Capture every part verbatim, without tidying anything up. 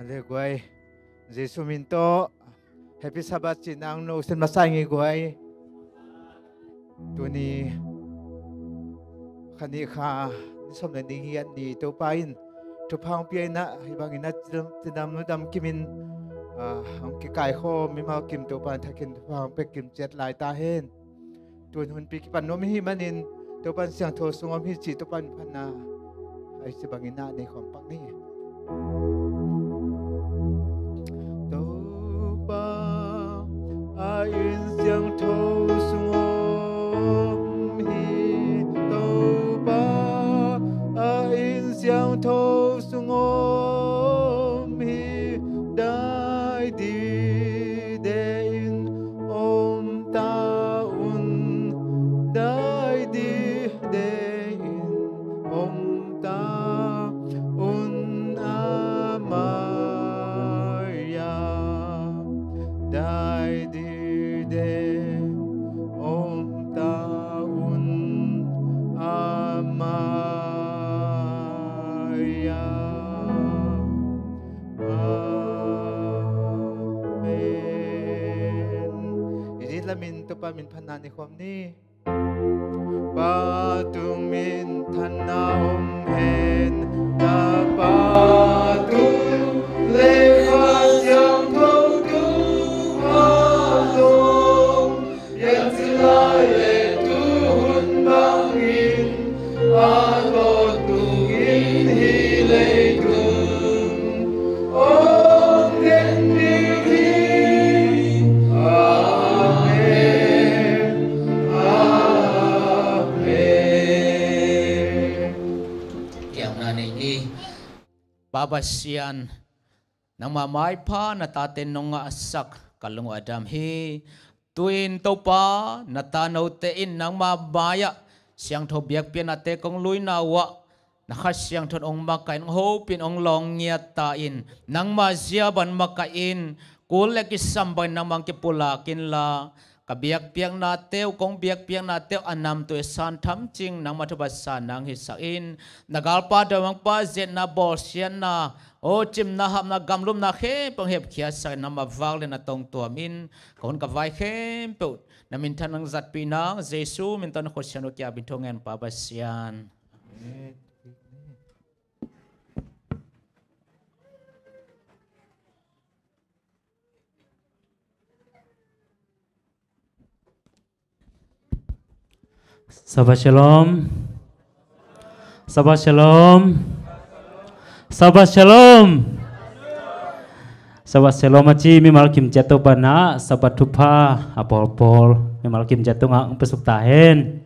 Le guai, Jesu min tawh Happy Sabbath ci nang no sen masa ing ei guai. Tuni kha nih kha ni sawm le ni giat ni Topa in thupha hong pia in ah, hih bangin ah cidam, cidam ludam kimin, ah, hong kikaikhawm mimal kim Topa in thakin thupha hong pia kim ciat lai ta hen. Tun hunpi kipan nuam i hih manin Topa in siangtho sung om hi cih Topa in phatna a i ci bangin ah nei khawm pak ni. Topa a inn siangtho sung om hi. Topa a inn siangtho sung om hi. Dai dide in om ta un. Dai dide in om ta un a maya. Dai dide om ta un a maya. Amen. I dihlamin Topa min phatna nei khawm ni. Pa tung minthanna om hen. Tapa tung le Kha Siangtho tung a zong, piancil lai le tuhun bangin a tawntung in hih leitung om den ding hi. Amen. Amen. Kiangna nei ni. Pa Pasian, nangma maipha na tate nong ngahsak ka lung uh a dam hi. Tu-in Topa, na tanote in nangma mai-ah siangtho biakpiaknate kong luina uhah, na Kha Siangtho in hong makaih in, hong hopih in, hong lawng ngiat ta in, nangma zia bang makaih in, kul le kisam bangin nangmah hong kipulak inla, ka biakpiaknate uh, kong biakpiaknate uh a namtui san thamcing nangmah thupha sa nang hisak in, na galpa dawimangpa, zetna, bawlsiatna, aw, cimna, hapna, gamlumna khempeuh hong hepkhiatsak in, nangmah vak le na tongtuam in, ka hun ka vai khempeuh na minthan nang zatpih nang, Jesu min tawh na khut siangtho kiangah thu ngen, Pa Pasian. Amen. Shabbat Shalom. Shabbat Shalom. Shabbat Shalom. Shabbat Shalom a ci mimal kim ciat Topa in ah Shabbat thupha a pawlpawl mimal kim ciat tungah hong piasuk ta hen.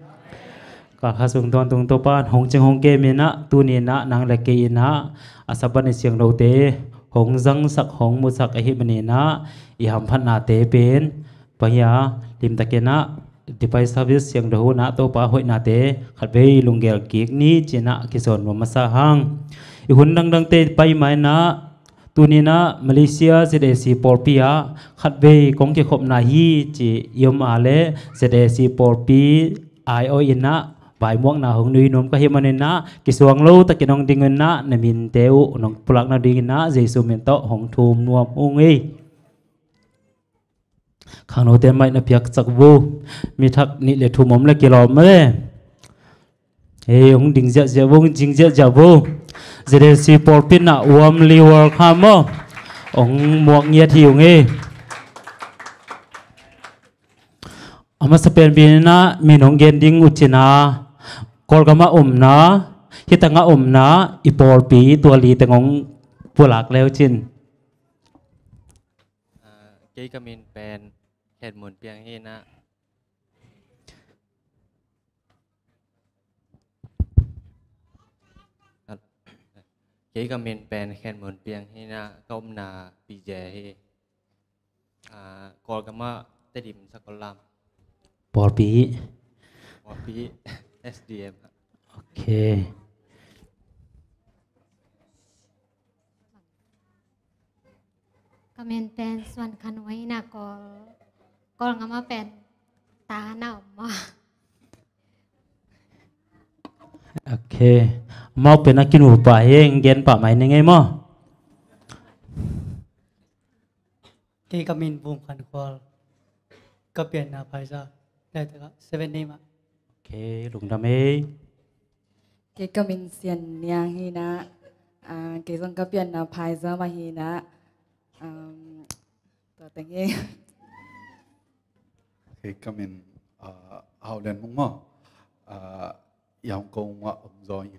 Ka kha sung tawntung Topa in hong cing hong kem in ah, tuni in ah nang le kei in ah a Sabbath ni siangthote hong zangsak, hong musak ahih manin ah, i hamphatnate pen, bang hiam, limtakin ah Divine Service siangtho hun ah Topa hoihnate khatvei lunggel kik ni ci-in ah kisawn nuam masa hang. I hun dangdangte pai ma in ah, tuni in ah Malaysia Z A C pawlpi ah khatvei kong kikhopna hi ci i om a leh, Z A C pawlpi aiawh in ah vaimuakna hong nuih nuam ka hih manin ah, kisuang lo takin hong ding un ah, na minte uh nong pulak nadingin ah Jesu min tawh hong thum nuam ung ei. Khangnote maih na piaksak vo. Mi thak nih le thum om le kilawm mah le. Hei, hong ding ziahziah vo, hong ding ziahziah vo. Z A C pawlpi in ah warmly welcome aw. Hong muak ngiat hi ung ei. A masa pen pen in ah min hong gen ding uh cin ah, Kawlgam ah omna, hih tang ah omna i pawlpi tua li teng hong pulak le uh cin. Ah, kei ka min pen Khen Mun Piang hi in ah. Kei ka min pen Khen Mun Piang hi in ah, ka omna P J hi. Ah, Kawlgam ah Tedim Sakollam. Pawlpi. Pawlpi S D M. Ok. Ka min pen Suan Khan Wai in ah, Kawl, Kawlgam ah pen ta na om maw. Ok. Amau pen a kinupa hi, gen pah mai ning ei maw. Kei ka min Vung Khan Khual. Ka pianna Phaizam. Laitak ah Seven Day mah. Ok, lungdam ei. Kei ka min Sian Niang hi in ah, ah, kei zong ka pianna Phaizam mah hi in ah, um, tua teng hi. Kei ka min, ah, Hau Lian Mung maw. Ah, Yangon ah om zaw hi.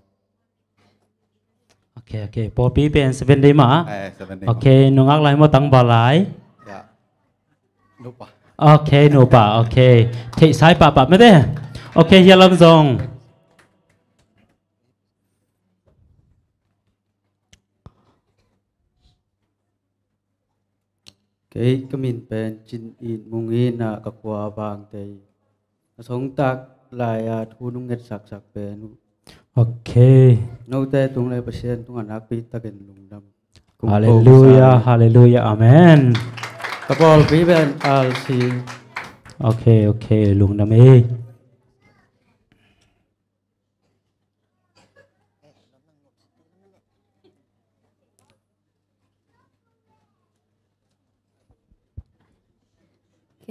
Ok, ok. Pawlpi pen Seven Day mah. Eh, Seven Day mah. Ok, nungak lai maw, tangval lai? Ya. Nupa. Ok, nupa, ok. Theih sai pahpah mete. Ok, hia lam zong. Kei ka min pen Cin It Mung hi in ah, ka khua Vangtei. A sawngtak lai-a thu nong nget saksak pen uh. Ok. Note tung le Pasian tungah nakpi takin lungdam. Halleluia, halleluia, amen. Ka pawlpi pen R C. Ok, ok, lungdam ei.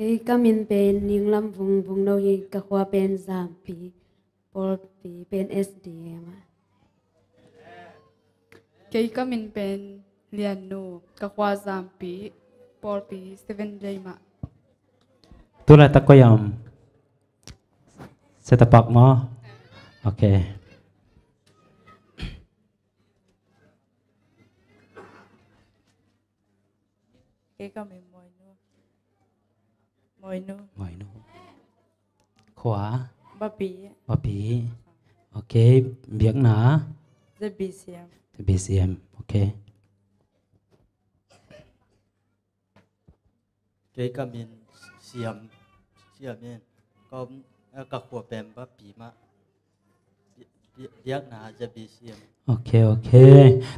Kei ka min pen Ning Lam Vung, Vung no hi, ka khua pen Zampi, pawlpi pen S D A mah. Kei ka min pen Lian Nu, ka khua Zampi, pawlpi Seven Day mah. Tu laitak koi a om? Setapak maw? Ok. Kei ka min Moinu. Moinu. Moinu. Khua? Bapi. Bapi. Ok. Biakna? Z B C M. Z B C M. Ok. Kei ka min Siam, Siam in. Ka, eh, ka khua pen Bapi mah. Bi-, bi-, biakna Z B C M. Ok, ok.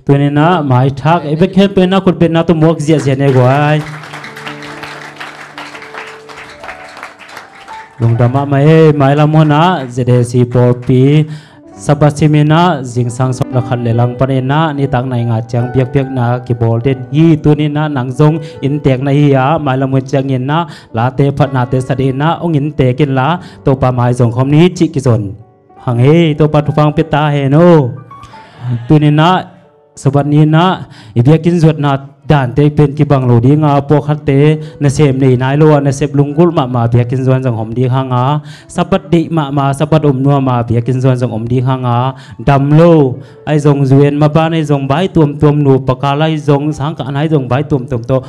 Tuni in ah maithak ei bek khempeuh in ah khutbetna tawh muak ziahziah ni guai. Lungdam mahmah ei. Mailam hun ah Z A C pawlpi Sabbath sim in ah zingsang sawm le khat le lang pan in ah nitak nai nga ciang biakpiakna kibawl den hi. Tuni in ah nang zong inntek na hi a, mailam hun ciangin ah late phatnate sa ding in ah hong inntek inla, Topa mai zong khawm ni cih kizon hang ei. Topa thupha hong pia ta hen aw. Tuni in ah Sabbath ni in ah i biakinn zuatna dante pen kibang lo ding a, pawlkhatte nasem nei nai lo a, nasep lunggulh mahmah biakinn zuan zong om ding hang a, Sabbath deih mahmah, Sabbath om nuam a biakinn zuan zong om ding hang a, dam lo ahi zong, zuan maban ahi zong, bai tuamtuam, nupa kal ahi zong, sangkah ahi zong, bai tuamtuam tawh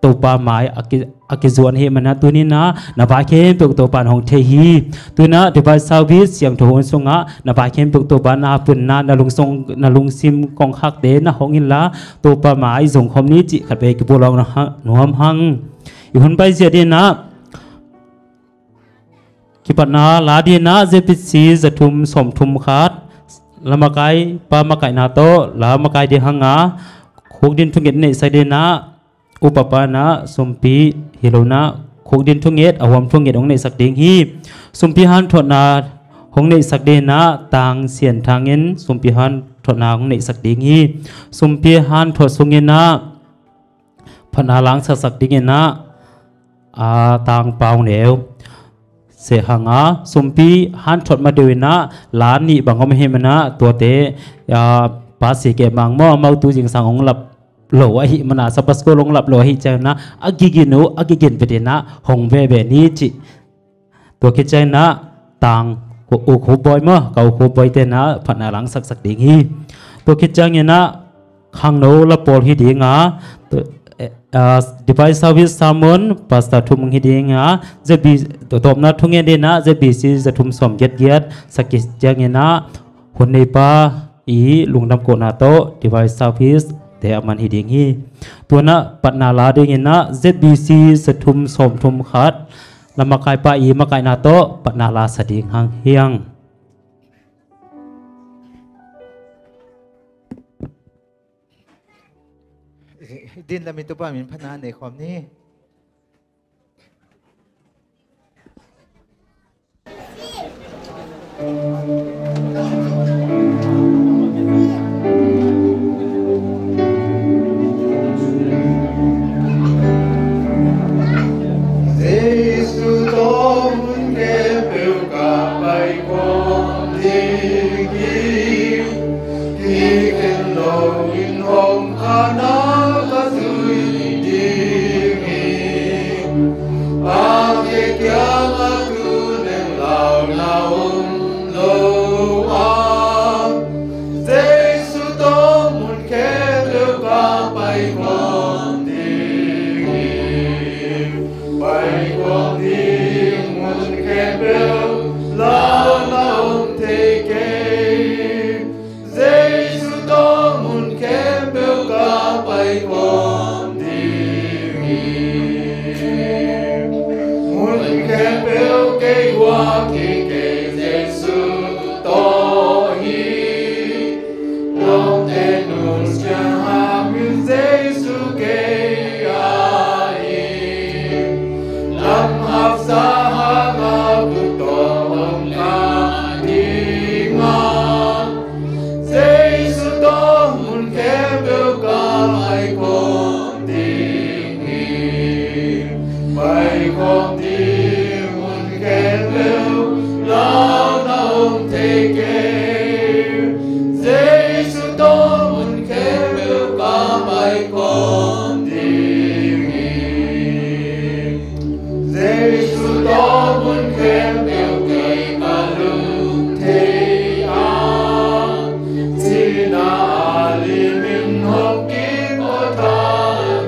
Topa mai a ki, a kizuan hi manin ah tuni in ah na vai khempeuh Topa in hong thei hi. Tuni in ah devotion service siangtho hun sungah na vai khempeuh Topa na punna, na lungsong, na lungsim kongkhakte na hong inla, Topa mai zong khawm ni cih khat vei kibawl nuam hang. I hun pai ziah ding in ah kipatna la ding in ah Z B C za thum sawm thum khat, la makaipa makaihna tawh la makai ding hang a, khukdin thunget neihsak ding in ah, upa pa in ah sumpi hi lo in ah khukdin thunget, a huam thunget hong neihsak ding hi. Sumpi hanthotna hong neihsak ding in ah Tang Sian Thang in sumpi hanthotna hong neihsak ding hi. Sumpi hanthot sung in ah phatna langsaksak ding in ah, a, Tang Pau Neu seh hang a, sumpi hanthot ma deuh in ah la nih bang om hi manin ah, tuate, a, Pa Si Keh Mang maw, amau tu zingsang hong lap lo ahih manin ah, Sabbath school hong lap lo ahih ciangin ah a gigin uh, a gigin vet in ah hong veve ni cih. Tua khit ciangin ah Tang U Khup Bawi maw, ka U Khup Bawi te in ah phatna langsaksak ding hi. Tua khit ciangin ah khangno la pawl hi ding a, tu, eh, ah, devotion service sermon Pastor Thum Mung hi ding a, Z B, tua tawpna thungen ding in ah Z B C za thum sawm giat giat, tua khit ciangin ah hun neipa i lungdam kohna tawh devotion service te a man hi ding hi. Tua in ah patna la ding in ah Z B C za thum sawm thum khat, la makaipa i makaihna tawh patna la sa ding hang hiang. Din lam i Topa min phatna nei khawm ni. Hong kha na ka zui ding hi. A kei kiangah tu leng launa om lo a, Jesu tawh mun khempeuh ka pai khawm ding hi. Pai khawm ding, mun khempeuh launa om thei kei. Jesu tawh mun khempeuh ka pai khawm ding hi. Mun khempeuh kei guak hi, kei Jesu tawh hi. Lawmte nung ciang hangin Jesu kei a hi. Lam haksa hangah vut tawh om kha ding a, Jesu tawh mun khempeuh ka pai khawm ding hi. Pai khawm ding, mun khempeuh launa om thei kei. Jesu tawh mun khempeuh ka pai khawm ding hi. Jesu tawh mun khempeuh kei ka lum thei a, cina a limin hong kipawt a,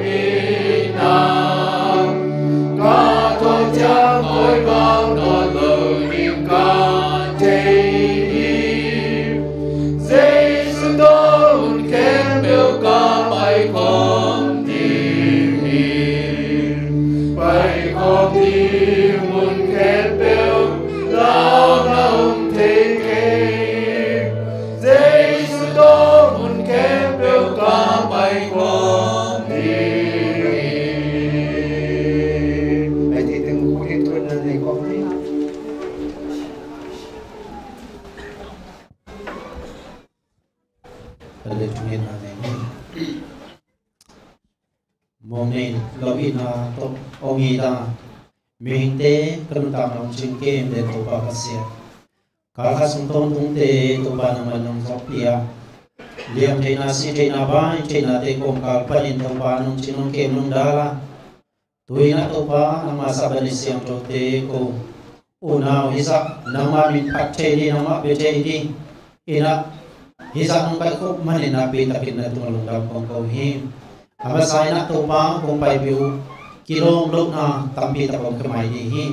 mi nang ka tawh ciang koi bang tawh lo ding ka thei hi. Jesu tawh mun khempeuh ka pai khawm ding hi. Pai khawm ding, mun khempeuh launa om thei kei. Jesu tawh mun khempeuh ka pai khawm ding hi. Pai ding teng khut in thun na nei khawm ding. Hallelujah. Amen. Mawng nei lo ina tawh hong it a, mihingte ka nuntakna hong cing kem den Topa Pasian, kal khat sung tawntungte Topa nangman hong zawhpih a, liamtheihna, sihtheihna, vaitheihna te kawmkal panin Topa nong cing nong kem nong dal a, tu-in ah Topa nangma Sabbath ni siangthote ko unau hizah nangma min phat thei ni, nangma bia thei ni. Inah hizah nong baihkhop manin nakpi takin na tungah lungdam kong ko hi. A masa inah Topa kong paipih uh kilawm lohna tampi tak om kha mai ding hi.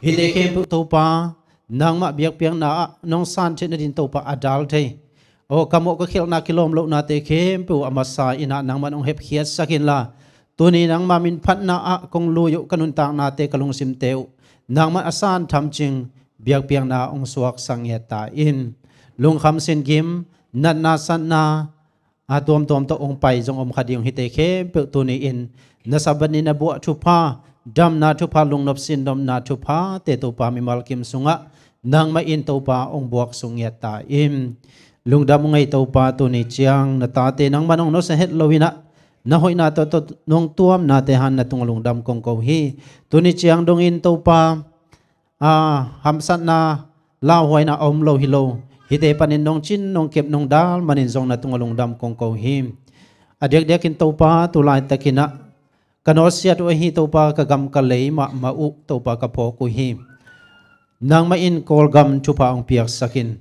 Hihte khempeuh Topa nangmah biakpiakna ah nong san theih nading Topa a dal thei, aw ka mawh ka khialhna kilawm lohnate khempeuh a masa inah nangmah nong hepkhiatsak inla, tuni nangma min phatna ah kong lui uh ka nuntaknate ka lungsimte uh nangmah a san thamcing biakpiakna hong suaksak ngiat ta in. Lungkham sin gim, natna satna a tuamtuam tawh hong pai zong om kha ding uh hite khempeuh tuni in na Sabbath ni na buah thupha, damna thupha, lungnop sindomna thuphate Topa mimal kim sungah nangmah in Topa hong buaksuk ngiat ta in. Lungdam uh ngei Topa, tuni ciang na tate nangmah nong nusia het lo inah na hoihna tawh, tawh nong tuamnate han na tungah lungdam kong ko hi. Tuni ciang dongin Topa a hamsatna lauhuaina a om lo hi lo, hite panin nong cin nong kep nong dal manin zong na tungah lungdam kong ko hi. A diakdiakin Topa tu laitakinah ka nawlsiat uh ahi Topa ka gam ka lei mahmah uh Topa ka phawk uh hi. Nangmah in Kawlgam thupha hong piaksak in.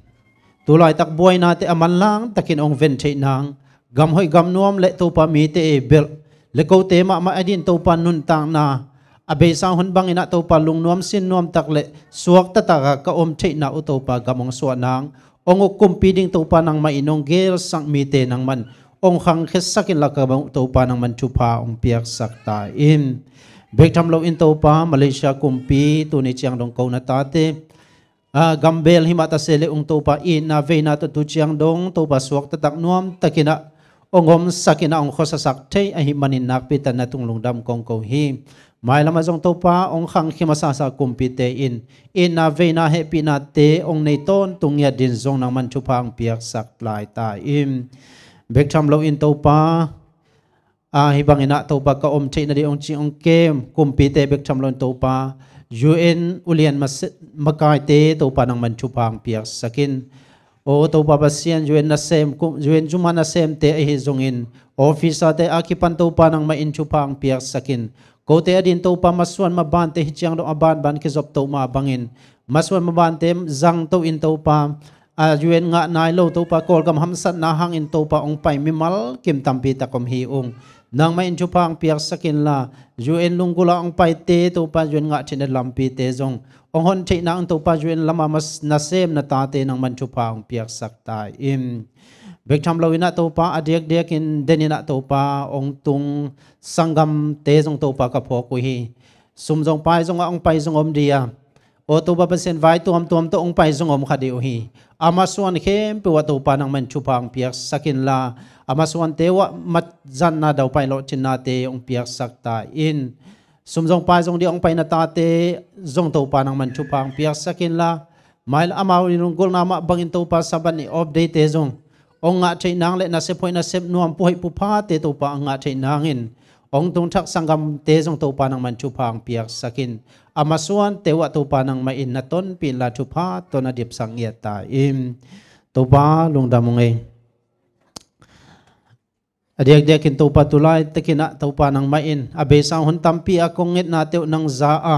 Tu laitak buainate a manlang takin hong ven theih nang, gam hoih gam nuam le Topa mite ei belh le kote mahmah a din Topa nuntakna a beisa hun bangin ah Topa lungnuam sinnuam tak le suakta taka ka om theihna uh Topa gam hong suah nang, hong uk kumpi ding Topa nangmah in hong gelsak mite nangman hong khangkhiatsak inla ka bang uh Topa nangman thupha hong piaksak ta in. Bek tham loin Topa Malaysia kumpi tuni ciang dong ko na tate a gambel himah ta se le ung Topa itna veina tawh tu ciang dong Topa suakta tak nuam takinah hong omsak inah hong khuasasak thei ahih manin nakpi tak na tung lungdam kong ko hi. Mailamah zong Topa hong khangkhia masasa kumpite in itna veina hehpihnate hong nei tawntung ngiat din zong nangman thupha hong piaksak lai ta in. Bek tham loin Topa a hih bangin ah Topa ka om theih nading hong cing hong kem kumpite bek tham loin Topa U N ulian makaite Topa nangman thupha hong piaksak in. O Topa Pasian, U N nasem, U N juma nasemte ahi zongin, officer-te a kipan Topa nangmah in thupha hong piaksak in. Kote adin Topa masuan mabante hi ciang dong a banban kizop to mah bangin, masuan mabante zangto in Topa, a U N ngah nai lo Topa, Kawlgam hamsatna hangin Topa hong pai mimal kim tampi tak om hi ung. Nangmah in thupha hong piaksak inla, U N lunggulh ah hong paite Topa, U N ngah theihna lampite zong hong hon theih nangin Topa, U N lamah mas nasem na tate nangmah in thupha hong piaksak ta in. Bek tham lo in ah Topa, a diakdiakin den in ah Topa, hong tung sanggamte zong Topa ka phawk uh hi. Sum zong pai zong ah hong pai zong om dih a, aw Topa Pasian, vai tuamtuam tawh hong pai zong om kha dih uh hi. A masuan khempeuh ah Topa nangmah in thupha hong piaksak inla, a masuante uh ah mazanna daupai lawhcinnate hong piaksak ta in. Sum zong pai zong dih hong pai na tate zong Topa nangmah in thupha hong piaksak inla, mai amau lunggulhna mah bangin Topa Sabbath ni off day-te zong hong ngah theih nang le nasep hoih nasep nuam, pu hoih pu phate Topa hong ngah theih nangin, hong tung thak sanggamte zong Topa nangmah in thupha hong piaksak in. A masuante uh ah Topa nangmah in na tonpih inla, thupha tawh na dipsak ngiat ta in. Topa lungdam ung ei. A diakdiakin Topa tu laitakin ah Topa nangmah in a beisa hun tampi a kong ngetnate uh nang za a,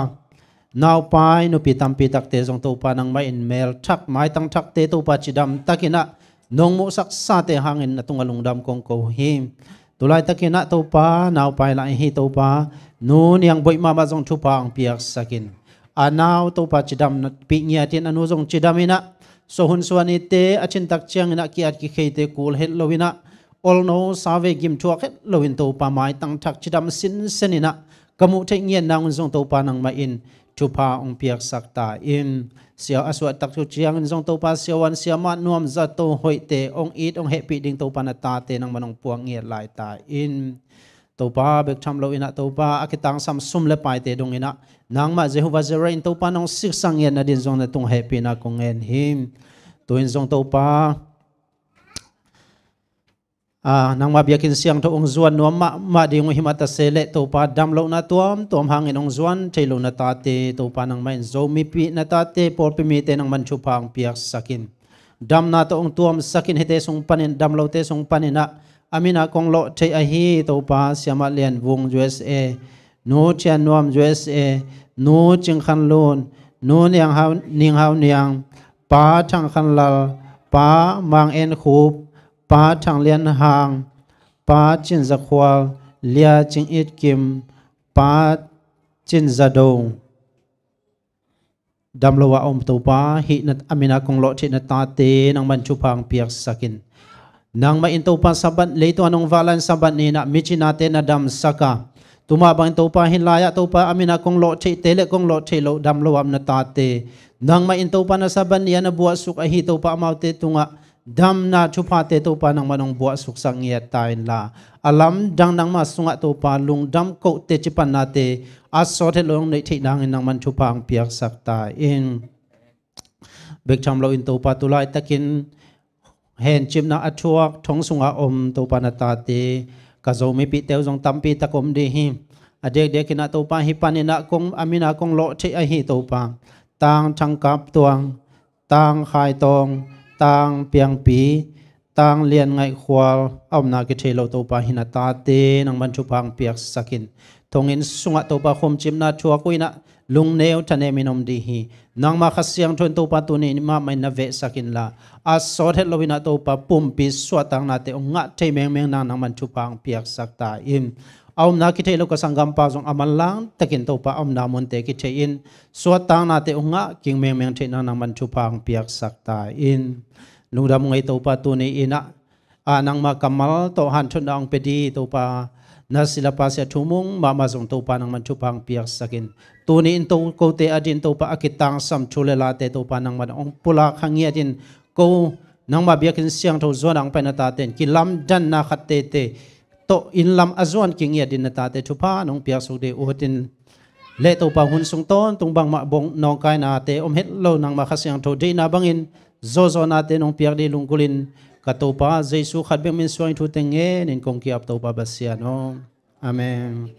naupai nupi tampi takte zong Topa nangmah in mel thak, maitang thakte Topa cidam takin ah nong muhsaksate hangin na tungah lungdam kong ko hi. Tu laitakin ah Topa naupai lai hi Topa, Nu Niang Boih mahmah zong thupha hong piaksak in. A nau Topa cidam napih ngiat in, a nu zong cidam in ah, sawhun suanite a cin tak ciangin ah ki-at kikheite kul het lo in ah, olno save gim thuak het lo in Topa maitang thak cidam sinsen in ah ka muh theih ngiat nang un zong Topa nangmah in thupha hong piaksak ta in. Sia a suah tak uh ciangin zong Topa siavuan siamah nuam zato hoihte hong it hong hehpih ding Topa na tate nangmah in hong puak ngiat lai ta in. Topa bek tham lo in ah Topa a kitangsam sum le paite dong in ah nangmah Jehovah Jireh in Topa nong siksak ngiat nadin zong na tung hehpihna kong ngen hi. Tu-in zong Topa, a, nangmah biakinn siangtho hong zuan nuam mahmah ding uh hi mah ta se leh Topa, damlohna tuamtuam hangin hong zuan thei lo na tate Topa nangmah in Zomipih na tate, pawlpi mite nangmah in thupha hong piaksak in. Damna tawh hong tuamsak in, hihte sung panin, damlote sung panin ah a min a kong lawh theih ahi Topa Siamah Lian Vung U S A, Nu Thian Nuam U S A, Nu Cing Khan Lun, Nu Niang Hau, Ning Hau Niang, Pa Thang Khan Lal, Pa Mang En Khup, Pa Thang Lian Hang, Pa Cin Za Khual, Lia Cing It Kim, Pa Cin Za Do. Damlo a om Topa, hih na, a min a kong lawh theih na tate nangmah in thupha hong piaksak in. Nangmah in Topa Sabbath, leitung a nong vak lai-in Sabbath ni-in ah micinate na damsak a, tu mah bangin Topa hih lai-ah Topa a min a kong lawh theihte le kong lawh theih loh damlo a om na tate, nangmah in Topa na Sabbath ni-a na buahsuk ahi Topa amaute tungah damna thuphate Topa nangmah in hong buahsuksak ngiat ta inla, a lamdang nangmah sungah Topa lungdam kote cipannate a sawt het lo hong neih theih nangin nangmah in thupha hong piaksak ta in. Bek tham lo in Topa tu laitakin hencipna a thuak thong sunga om Topa na tate, ka Zomipihte uh zong tampi tak om dih hi. A diakdiakin ah Topa hih panin ah kong, a min a kong lawh theih ahi Topa Tang Thang Kap Tuang, Tang Khai Tawng, Tang Piang Pi, Tang Lian Ngaih Khual, a omna kithei lo Topa hih na tate nangmah in thupha hong piaksak in. Thonginn sungah Topa khumcipna thuak uh in ah lungneu thanem in om dih hi. Nangmah Kha Siangtho in Topa tuni mahmah in na vehsak inla, a sawt het lo in ah Topa pumpi suahtaknate hong ngah thei mengmeng nang nangmah in thupha hong piaksak ta in. A omna kithei lo ka sanggampa zong a manlang takin Topa a omna munte kithei in, suahtaknate hong ngah king mengmeng theih nang nangmah in thupha hong piaksak ta in. Lungdam ung ei Topa, tuni in ah, a, nangmah kammal tawh hanthotna hong pia dih Topa, na silapa Sia Thu Mung mahmah zong Topa nangmah in thupha hong piaksak in. Tuni in to, kote adin Topa a kitangsam thu le late Topa nangmah in hong pulak kha ngiat in, ko nangmah biakinn siangtho zuan a hong pai na tate in kilamdanna khat tete tawh inn lam a zuan kik ngiat dingin na tate thupha nong piaksuk dih ut in. Le Topa hun sung tawntung bangmah bawng nawngkainate om het lo, nangmah Kha Siangtho deihna bangin zawhzawhnate nong piak dih lunggulh in, ka Topa Jesu khat bek min suangin thute ngen in kong ki-ap Topa Pasian aw. Amen.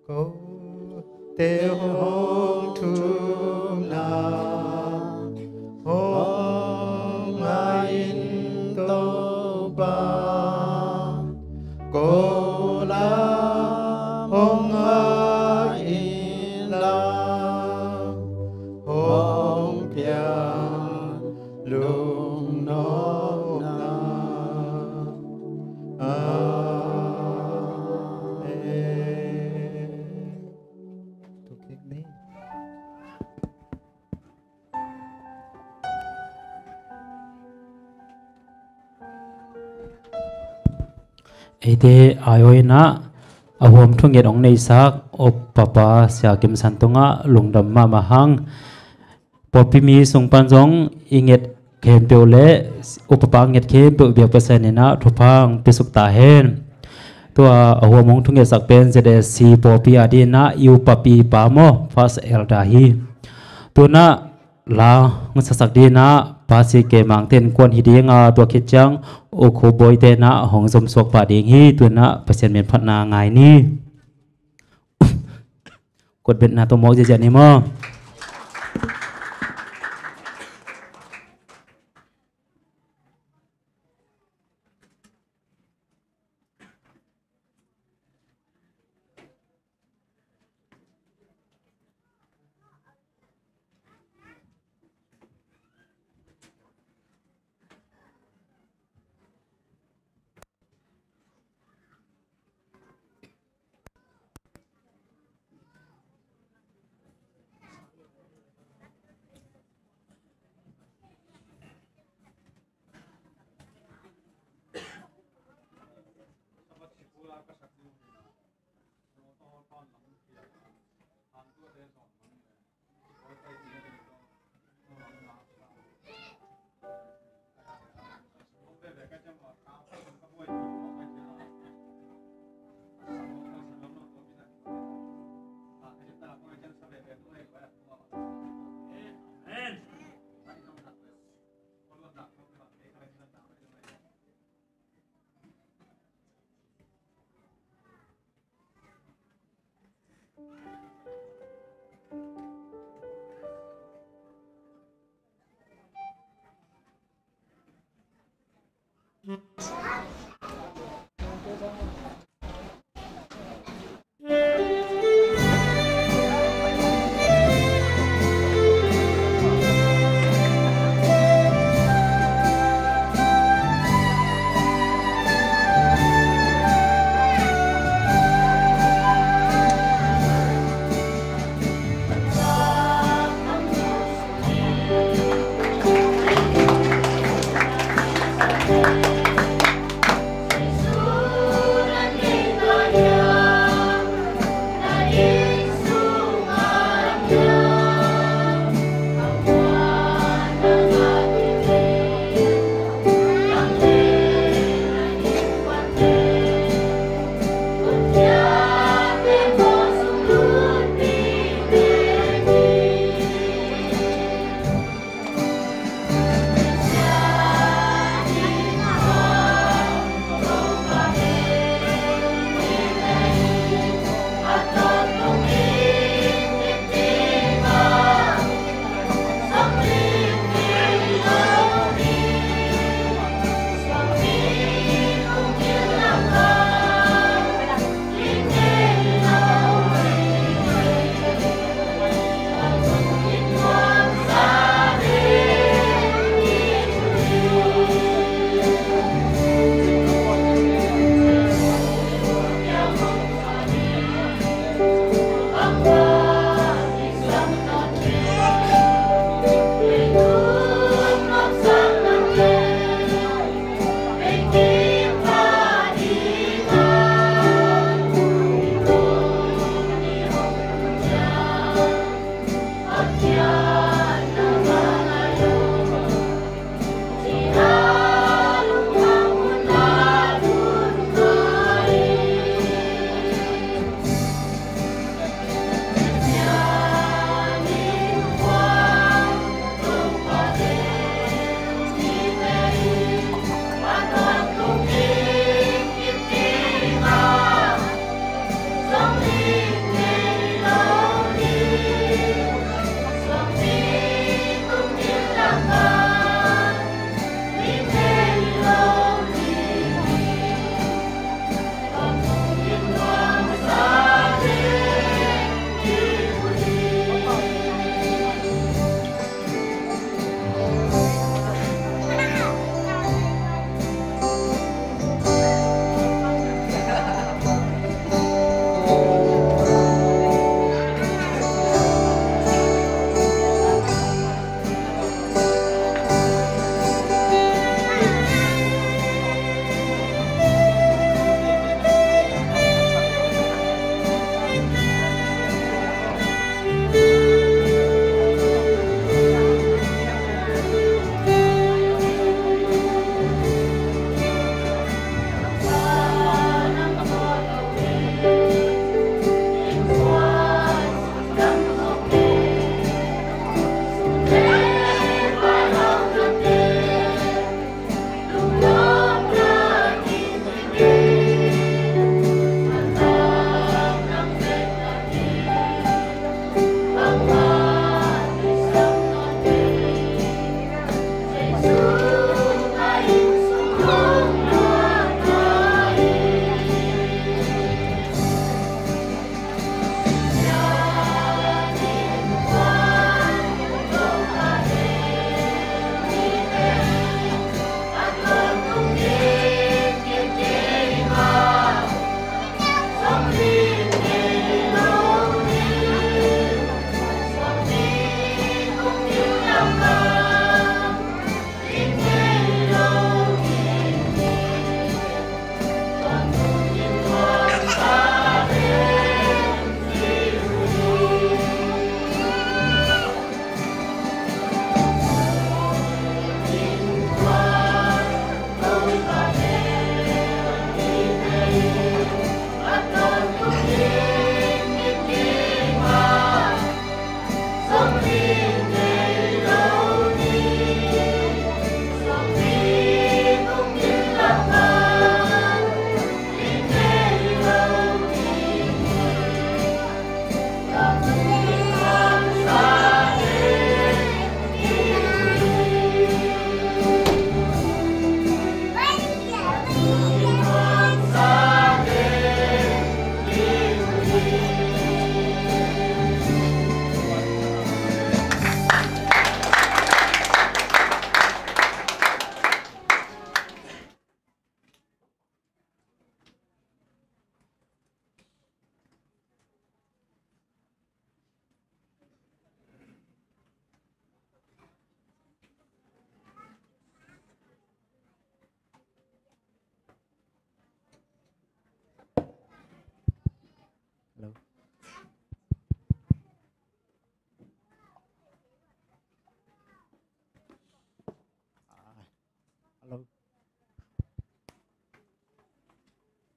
Kote hong thumna hong ngai Ko lam hong ngai in la, hong piang lungnopna. Amen. Eite aiawina a huam thunget hong neisak upapa Sia Kim San tungah lungdam mahmah hang. Pawlpi mi sung pan zong i nget khempeuh le upapa nget khempeuh biak Pasian inah thupha hong piasuk ta hen. Tua a huam hong thungetsak pen Z S C pawlpi a dinah i upapipa maw, first elder hi. Tunah la hong saksak dinah Pasian kemangte innkuan hi dinga, tua khit ciang U Khup Bawi tenah hong zomsuak pah ding hi. Tunah Pasian min phatna ngai ni. Kotbetna tawh mawk ziahziah ni maw?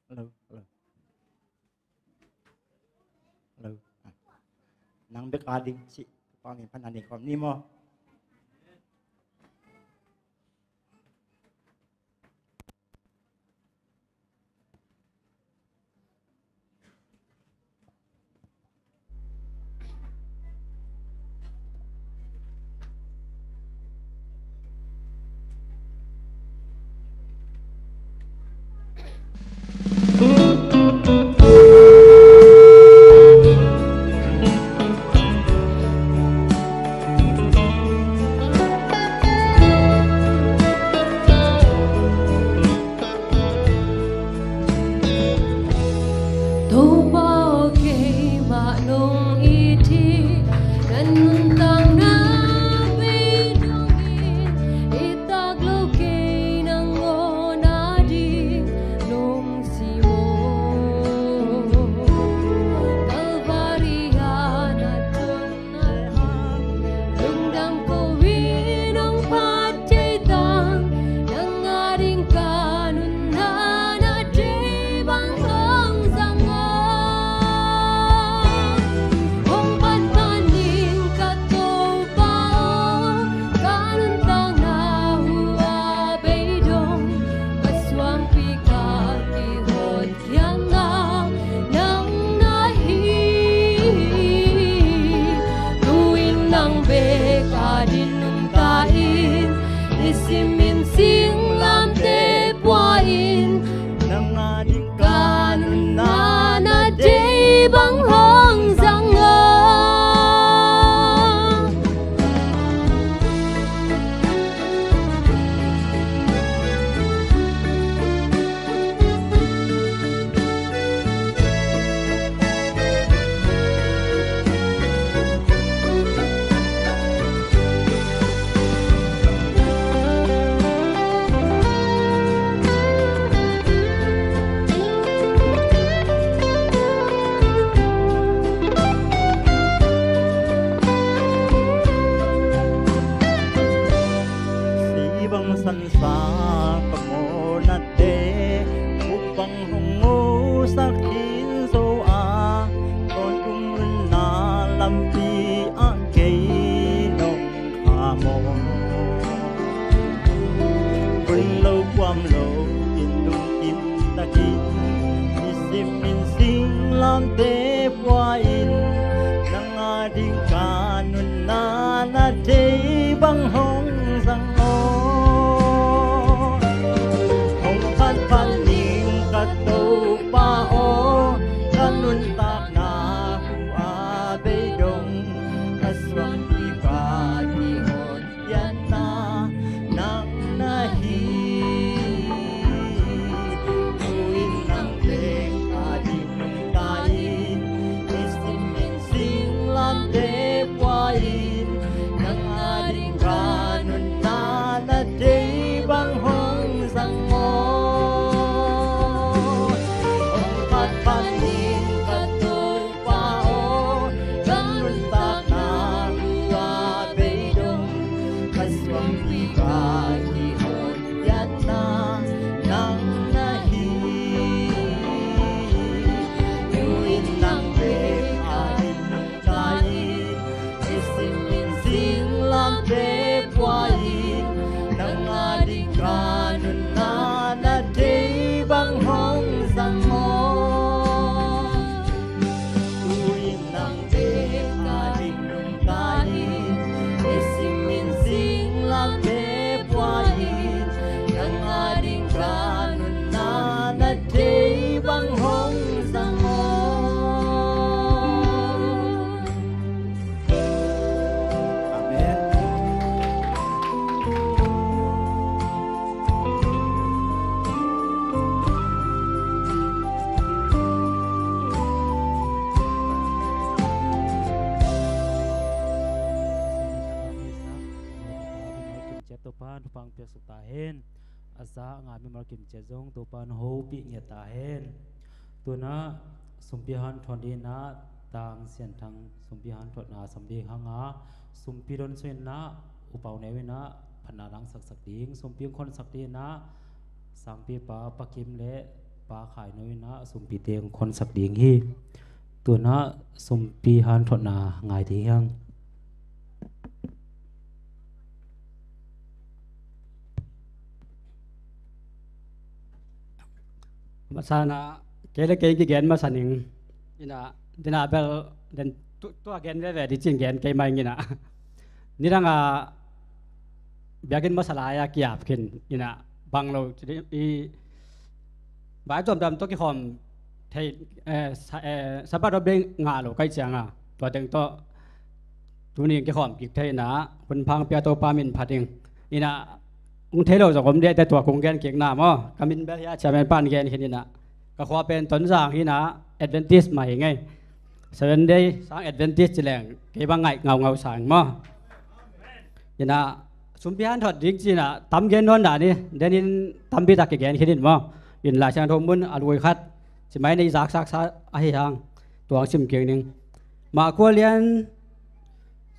Hello, hello. Hello. Ah. Nang bek a ding cih. Topa min pan a ding khawm ni maw. Topa aw, keimah nong it hi, na nuntakna bei dongin, i tak lo kei nangawn a ding nong sim aw. Kalvari ah na tun Lungdam ko in hong phat thei tang, nang a ding ka nunna na deih bang hong zang aw. Hong phat phat ning ka Topa aw, ka nuntakna hua bei dong, ka suangpi ka kihot khiatna nang na hi. Tu-in nang bek a ding nungta in, nisim in singlamteh pua in, nang a ding ka nunna na deih bang hong zang aw. Sih bang sansa ka mawhnate, buk bang hong ngusak khin zo a, tawntung nunna lampi ah kei nong kham aw. Vun lo kuam lo in lungkim takin, nisim in singlamteh pua in, nang a ding ka nunna na deih bang hong zang aw. Hong phat phat ning ka Topa aw, ka nuntakna hua bei dong, ka suangpi ka kihot khiatna nang na hi. Tu-in nang bek a ding nungta in, nisim in singlamteh pua in, nang a ding ka nunna na deih bang hong zang aw. Hong phat phat ning ka Topa aw, ka nuntakna hua bei dong, ka suangpi ka kihot khiatna nang na hi. Tu-in nang bek a ding nungta in, nisim in singlamteh pua in, nang a ding ka nunna na deih bang hong zang aw. Tu-in nang bek a ding nungta in, nisim in singlamteh pua in, nang a ding ka nunna na deih bang hong zang aw. Amen. Topa'n thupha piak suk ta hen. A za a ngah mimal kim ciat zong Topa'n hopih ngiat ta hen. Tu-in ah sumpi hanthawn dingin ah Tang Sian Thang sumpi hanthawnna sam ding hang a, sumpi don sungin ah U Pau Neu in ah phatna langsaksak ding, sumpi hong khonsak dingin ah sangpipa Pa Kim le Pa Khai No in ah sumpi teng khonsak ding hi. Tun ah sumpi hanthotna ngai thei hiang. Masa in ah kei le kei kigen masa ning. Ina, dina bel den tu, tua gen veve di cin gen kei mai ngina. Nidang a biakinn masa lai a kiap khin ina bang lo ci di, i bai tuamtuam tawh kikhawm thei, eh, sa-, eh, Sabbath dawp dei ngah lo kai cianga tua teng tawh tuni kikhawm kik thei ina hun phang pia Topa min phat ding. Ina hong thei lo zong om deh te tua kong gen kik na maw. Ka min bel hia Chairman pan gen khin ina ka khua pen Tonzang hi ina Adventist mah hi ngei. Seven Day sang Adventist ci leng kei bang ngaih ngaungau sang maw. Ina sumpi hanthot ding ci ina tam gen nawn dah ni. Denin tampi tak kigen khin in maw. In Lai Siangtho mun a lui khat ci mai nei zaksak sa ahi hang tuang sim kik ning. Mah kua lian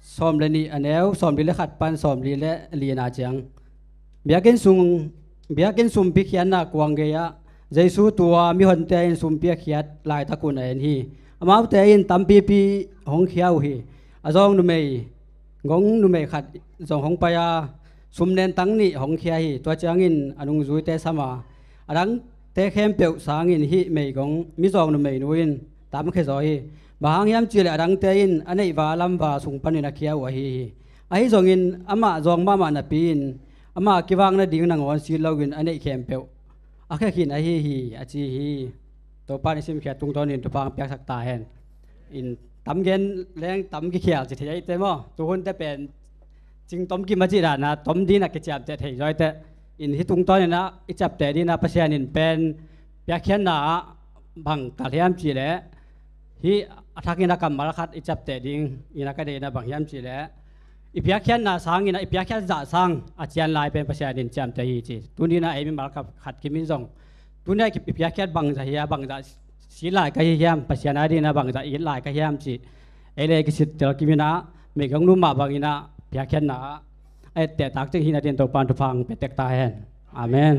sawm le nih a neu sawm li le khat pan sawm li le li na ciang biakinn sung, biakinn sumpi khiatna kuang gei ah Jesu tua mihonte in sumpi a khiat laitak un a en hi. Amaute in tampipi hong khia uh hi. A zawng numei gong numei khat zong hong pai a sum nentang nih hong khia hi. Tua ciangin a nungzuite sam a a dangte khempeuh sangin hih meigong mizawng numeinu in tamkhia zaw hi. Bang hang hiam cihleh a dangte in a neih va lam va sung panin a khia uh ahi hi. Ahi zongin amah zawng mahmah napi in ama kivak nading nangawn sit loin a neih khempeuh a khia khin ahi hi a ci hi. Topa in i simkhiat tungtawnin thupha hong piaksak ta hen. In tam gen leng tam kikhial ci thei ahite maw. Tuhunte pen cing tom kim a cih dana tom dina kiciamteh thei zawite. In hih tungtawn ina i ciapteh dina Pasian in pen piakkhiatna ah bang kal hiam cihleh hih a thak ina kammal khat i ciapteh ding ina ka deihna bang hiam cihleh i piakkhiatna sang ina i piakkhiat zah sang a cian lai pen Pasian in ciamteh hi ci. Tuni ina ei mimal khat kim in zong tuni a i piakkhiat bangzah hia bangzah si lai ka hi hiam Pasian a dina bangzah it lai ka hiam ci. Ei le kisittel kim ina meigong nu mah bang ina piakkhiatna ah a etteh tak cing hina din Topan thupha hong pia tek ta hen. Amen.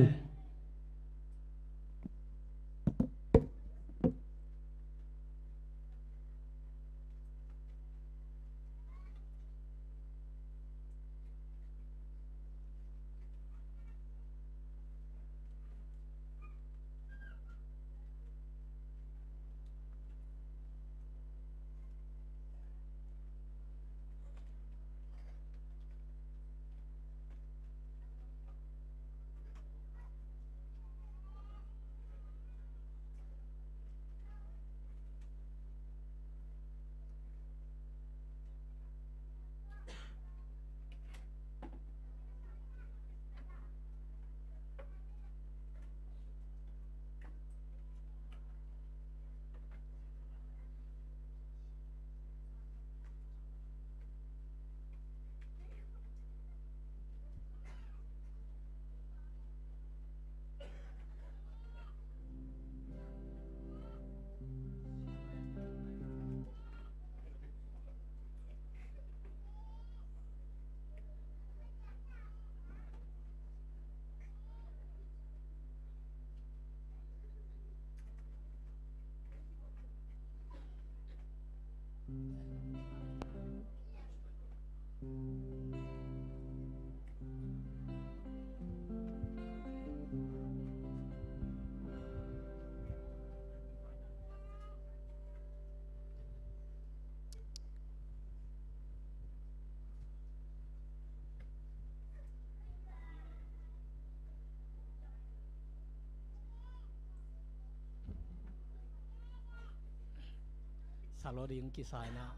Salo ding kisa ina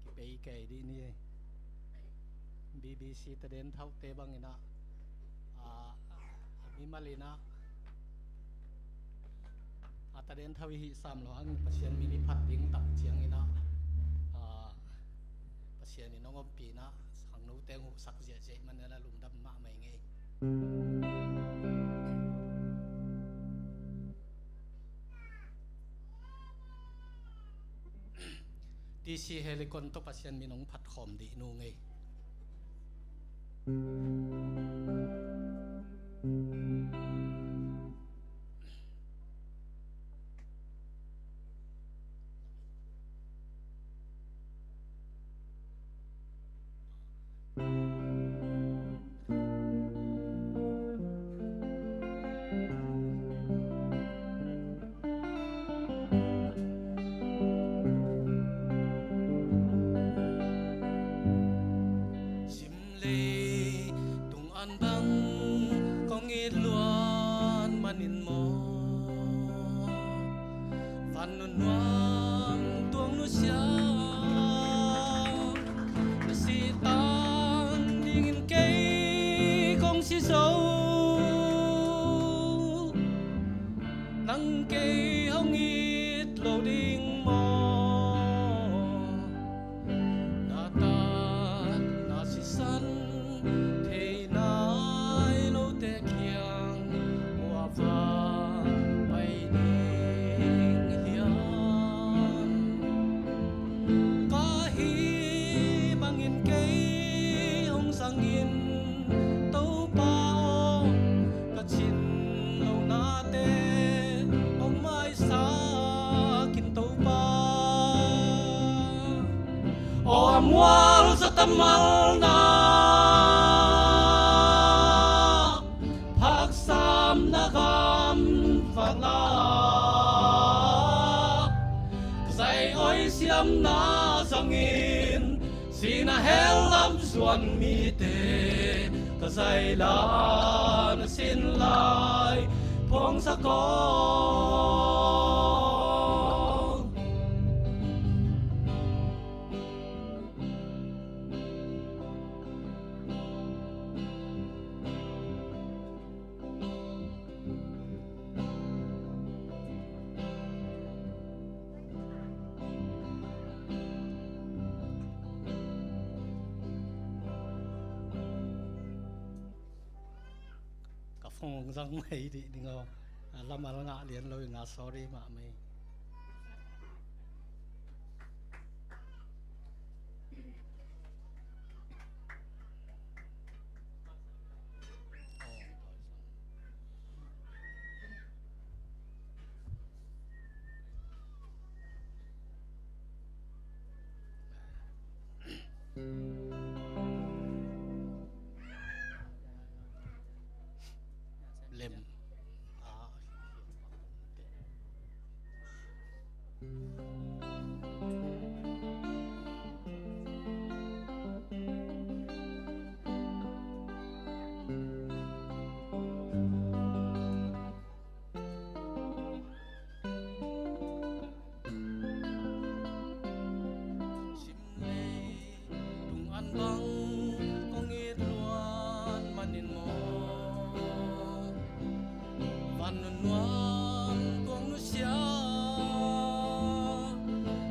kipei kei dih ni. B B C tadenthaute bang ina a, a mimal ina a tadenthau i hih sam lo hangin Pasian min i phat ding tak ciang ina a, Pasian in hong ompihna sangnote hong huhsak ziahziah manela lungdam mahmah i ngei. T C Helicon tawh Pasian min hong phat khawm dih nu ngei. in maw, van nunuam tuang nusia, na sih tang dingin kei kong si zo. Nang kei hong it lo ding maw? Na tat na sisan thei nai lote kiang kua va pai ding hiam? Ka hih bangin kei hong zangin, Topa aw, ka cin lonate hong maisak in, Topa. Aw a mual zat a malna, haksatna gam vak la, ka zai oi siamna zangin, sihna hell lam zuan mite ka zai la na sin lai phuangsak aw. Ka phone zang mai dih ding aw. A lamal ngah lian lo ing a, sorry mahmah. Lem. Sim lei tung an bang kong it luat manin maw, van nunuam tuang nusia,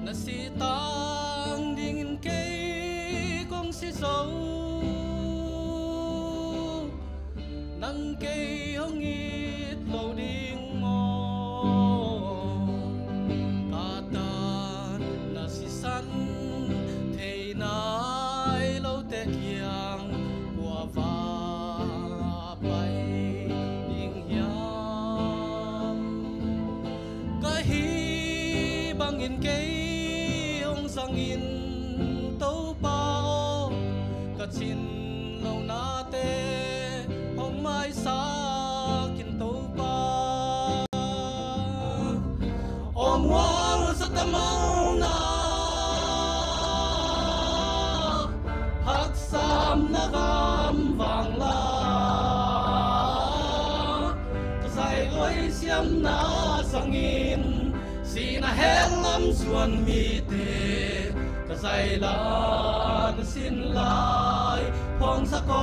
na sih tang dingin kei kong si zo. Nang kei hong it lo ding maw? Ka tat na sisan thei nai lote kiang kua va pai ding hiam? Ka hih bangin kei hong zangin, Topa aw, ka cin lonate hong maisak in, Topa. Aw mual zat a malna, haksatna gam vak la, ka zai oi siamna zangin, sihna hell lam zuan mite ka zai la na sin lai phuangsak aw.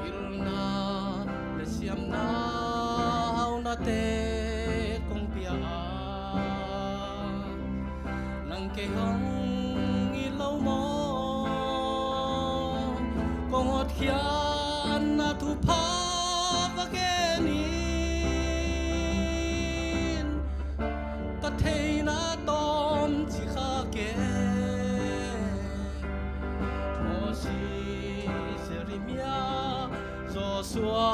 Pilna le siamna haunate kong pia a, nang kei hong it lo maw? Kong hotkhiatna thupha va gen in, ka theihna tawm ci kha kei. Moses, Jeremiah, Joshua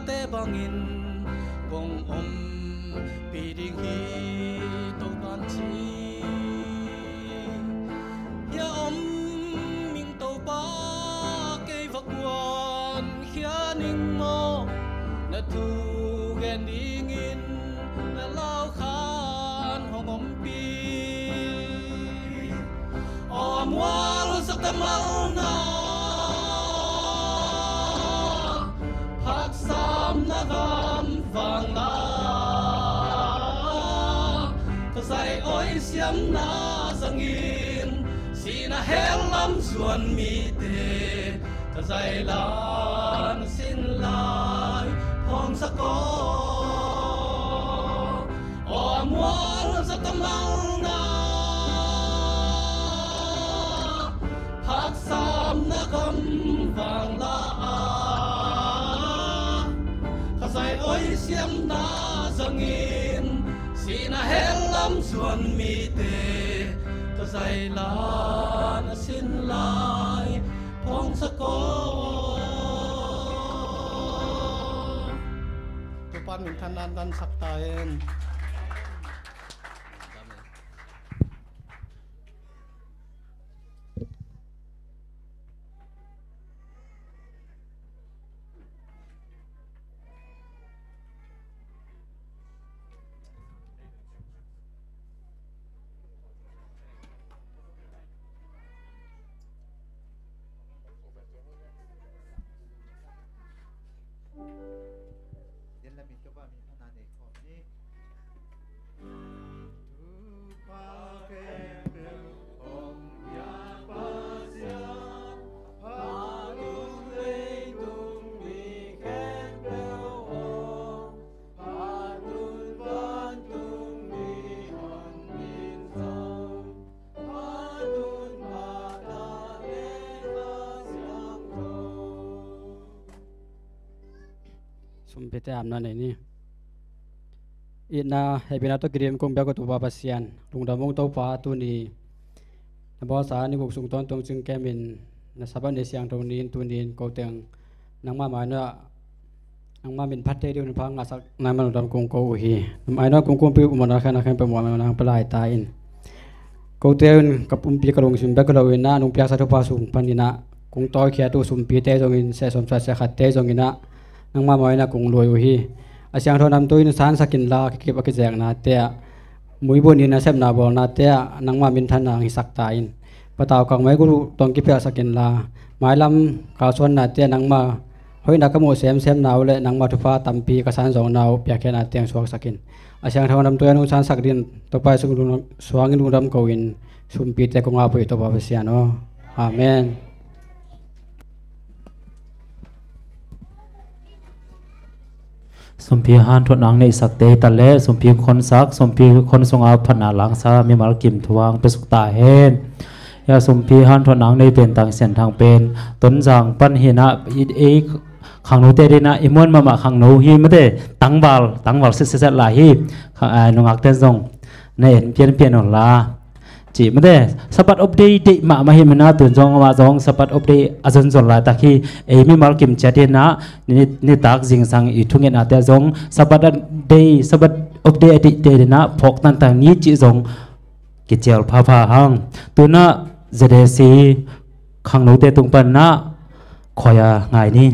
te bangin kong ompih ding hi, Topa'n ci. Hia om ing, Topa, kei va kuankhia ning maw? Na thugen dingin na lau khan hong ompih. Aw mual zat a malna, na zangin, sihna hell lam zuan mite ka zai la na sin lai phawngsak aw. Aw mual za tamalna, haksatna kam vang la a, ka zai oi siamna zangin, sihna hell lam zuan mite ka zai la na sin lai phawngsak aw. Topa'n minthanna hong tangsak ta hen. Sumpite apna nei ni. Itna hehpihna tawh kidim kong biak uh Topa Pasian, lungdam ung Topa, tuni na bawlsa ni guk sung tawntung cingkemin na Sabbath ni siangtho ni-in tuni-in ko teng nangmah mai-ah nangmah min phat thei dingin pha ngahsak nangmah lungdam kong ko uh hi. Nangmah mai-ah kong kumpi uh mawhna khen a khen peuh mual nang pia lai ta in. Kote in ka pumpi ka lungsim bek hi lo in ah nong piaksa thupha sung panin ah kong tawikhiat uh sumpite zongin seh sawmsat seh khatte zongin ah nangmah mai-ah kong lui uh hi. A siangtho namtui in sansak inla kikip a kizeknate ah muibun in a sepna bawlnate ah nangmah minthanna hong hisak ta in. Patau kang mai gulu tawh kiphelsak inla mailam kalsuannate ah nangmah hoihna ka muh semsemna uh le nangmah thupha tampi ka sanzawkna uh piakkhiatna teng suaksak in. A siangtho namtui a nong sansak dingin Topa Jesu suangin lungdam ko-in sumpite kong ap uh hi Topa Pasian aw. Amen. Sumpi hanthotna hong neihsakte hi ta leh sumpi hong khonsak, sumpi khon sunga phatna langsa mimal kim thu hong piasuk ta hen. Hia sumpi hanthotna hong nei pen Tang Sian Thang pen Tonzang pan hi in ah, i, ei khangnote ding in ah i muan mahmah khangno hi mate, tangval, tangval setsetzet lai hi. Kha-, a, nungakte zong na en pianpian un la. Ci mate, Sabbath of Day deih mahmah hi manin ah tun zong amah zong Sabbath of Day a zonzon laitak hi. Ei mimal kim ciat in ah ni, nitak zingsang i thungetnate ah zong Sabbath a day, Sabbath of Day a deihte ding in ah phawk tangtang ni cih zong kicial phapha hang. Tu in ah Z A C khangnote tung pan in ah khuai a ngai ni.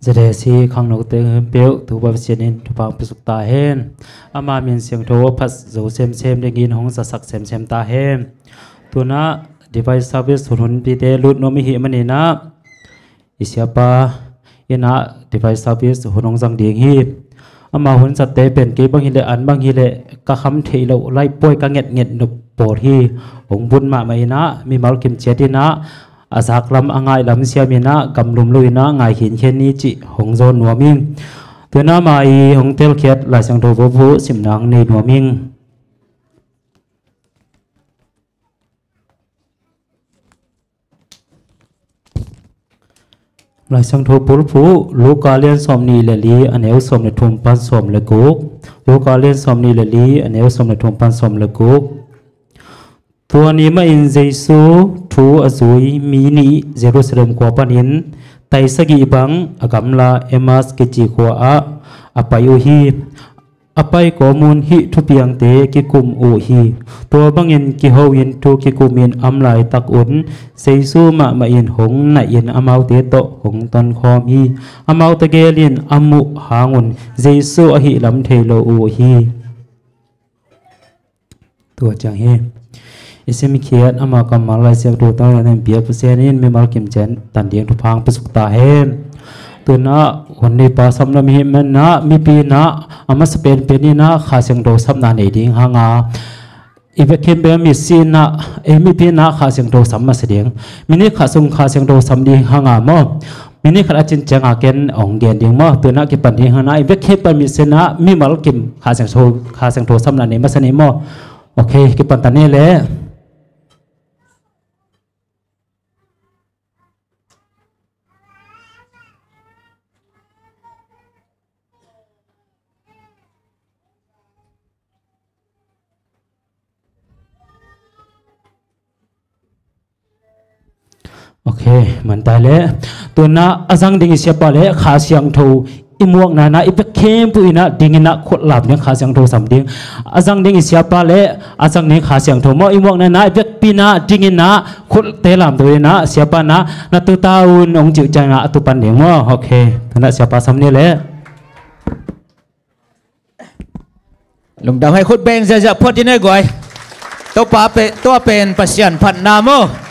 Zedesi khangnote peuh Topa Pasian in thupha hong piasuk ta hen. Ama min siangtho a phat zo semsem dingin hong zasak semsem ta hen. Tuna device service hun hunpite lut nuam i hih maninah i siapa innah device service hun hong zang ding hi. Ama hun zatte pen kei bang hileh an bang hileh ka kham theih loh laih puai ka ngetnget nop pawl hi. Hong bun mahmah innah mimal kimciat innah a zaklam a ngaihlam siam innah gamlum lo innah ngai khinkhen ni cih hong zawn nuam ing. Tuna ama i hong telkhiat Lai Siangtho Bulphuh simna hong nei nuam ing. Lai Siangtho Bulphuh Luka lian sawm nih le li a neu sawm le thum pan sawm le guk. Luka lian sawm nih le li a neu sawm le thum pan sawm le guk. Tua ni mahin Jesu thu a zui mi nih Jerusalem khua panin tai sagih bang a gamla Emmaus kici khua ah a pai uh hi. A pai kawmun hih thupiangte kikum uh hi. Tua bangin kiho in thu kikumin am laitak un Jesu mahmah in hong naih in amaute tawh hong tonkhawm hi. Amaute gelin a muh hangun Jesu ahih lam thei lo uh hi. Tua ciang hi. I simkhiat ama kammal Lai Siangtho tawh nan piak Pasian in mimal kimciat tan ding thupha hong piasuk ta hen. Tuna hun neipa sam lam hi manah mipi innah a masa penpen innah Kha Siangtho samna nei ding hanga i vekkhempeuh a misi innah ei mipi innah Kha Siangtho sam masa ding. Minit khat sung Kha Siangtho sam ding hanga maw? Minit khat a cin cianga ken hong gen ding maw? Tuna kipan ding hanga i vekkhempeuh a misi innah mimal kim Kha Siangtho, Kha Siangtho samna nei masa ni maw? Ok, kipan ta ni leh. Ok, man tai leh. Tuna a zang ding i siapa le Kha Siangtho i muakna innah i vekkhempeuh innah ding innah khut lam ding Kha Siangtho sam ding. A zang ding i siapa le a zang ding Kha Siangtho maw i muakna innah i vekpi innah ding innah khut te lam do innah siapa innah na tu ta un hong cih ciangah a tu pan ding maw? Ok, tuna siapa sam ni leh. Lungdam hai khut beng ziahziah phot in ei guai. Topa pe, tua pen Pasian phatna maw?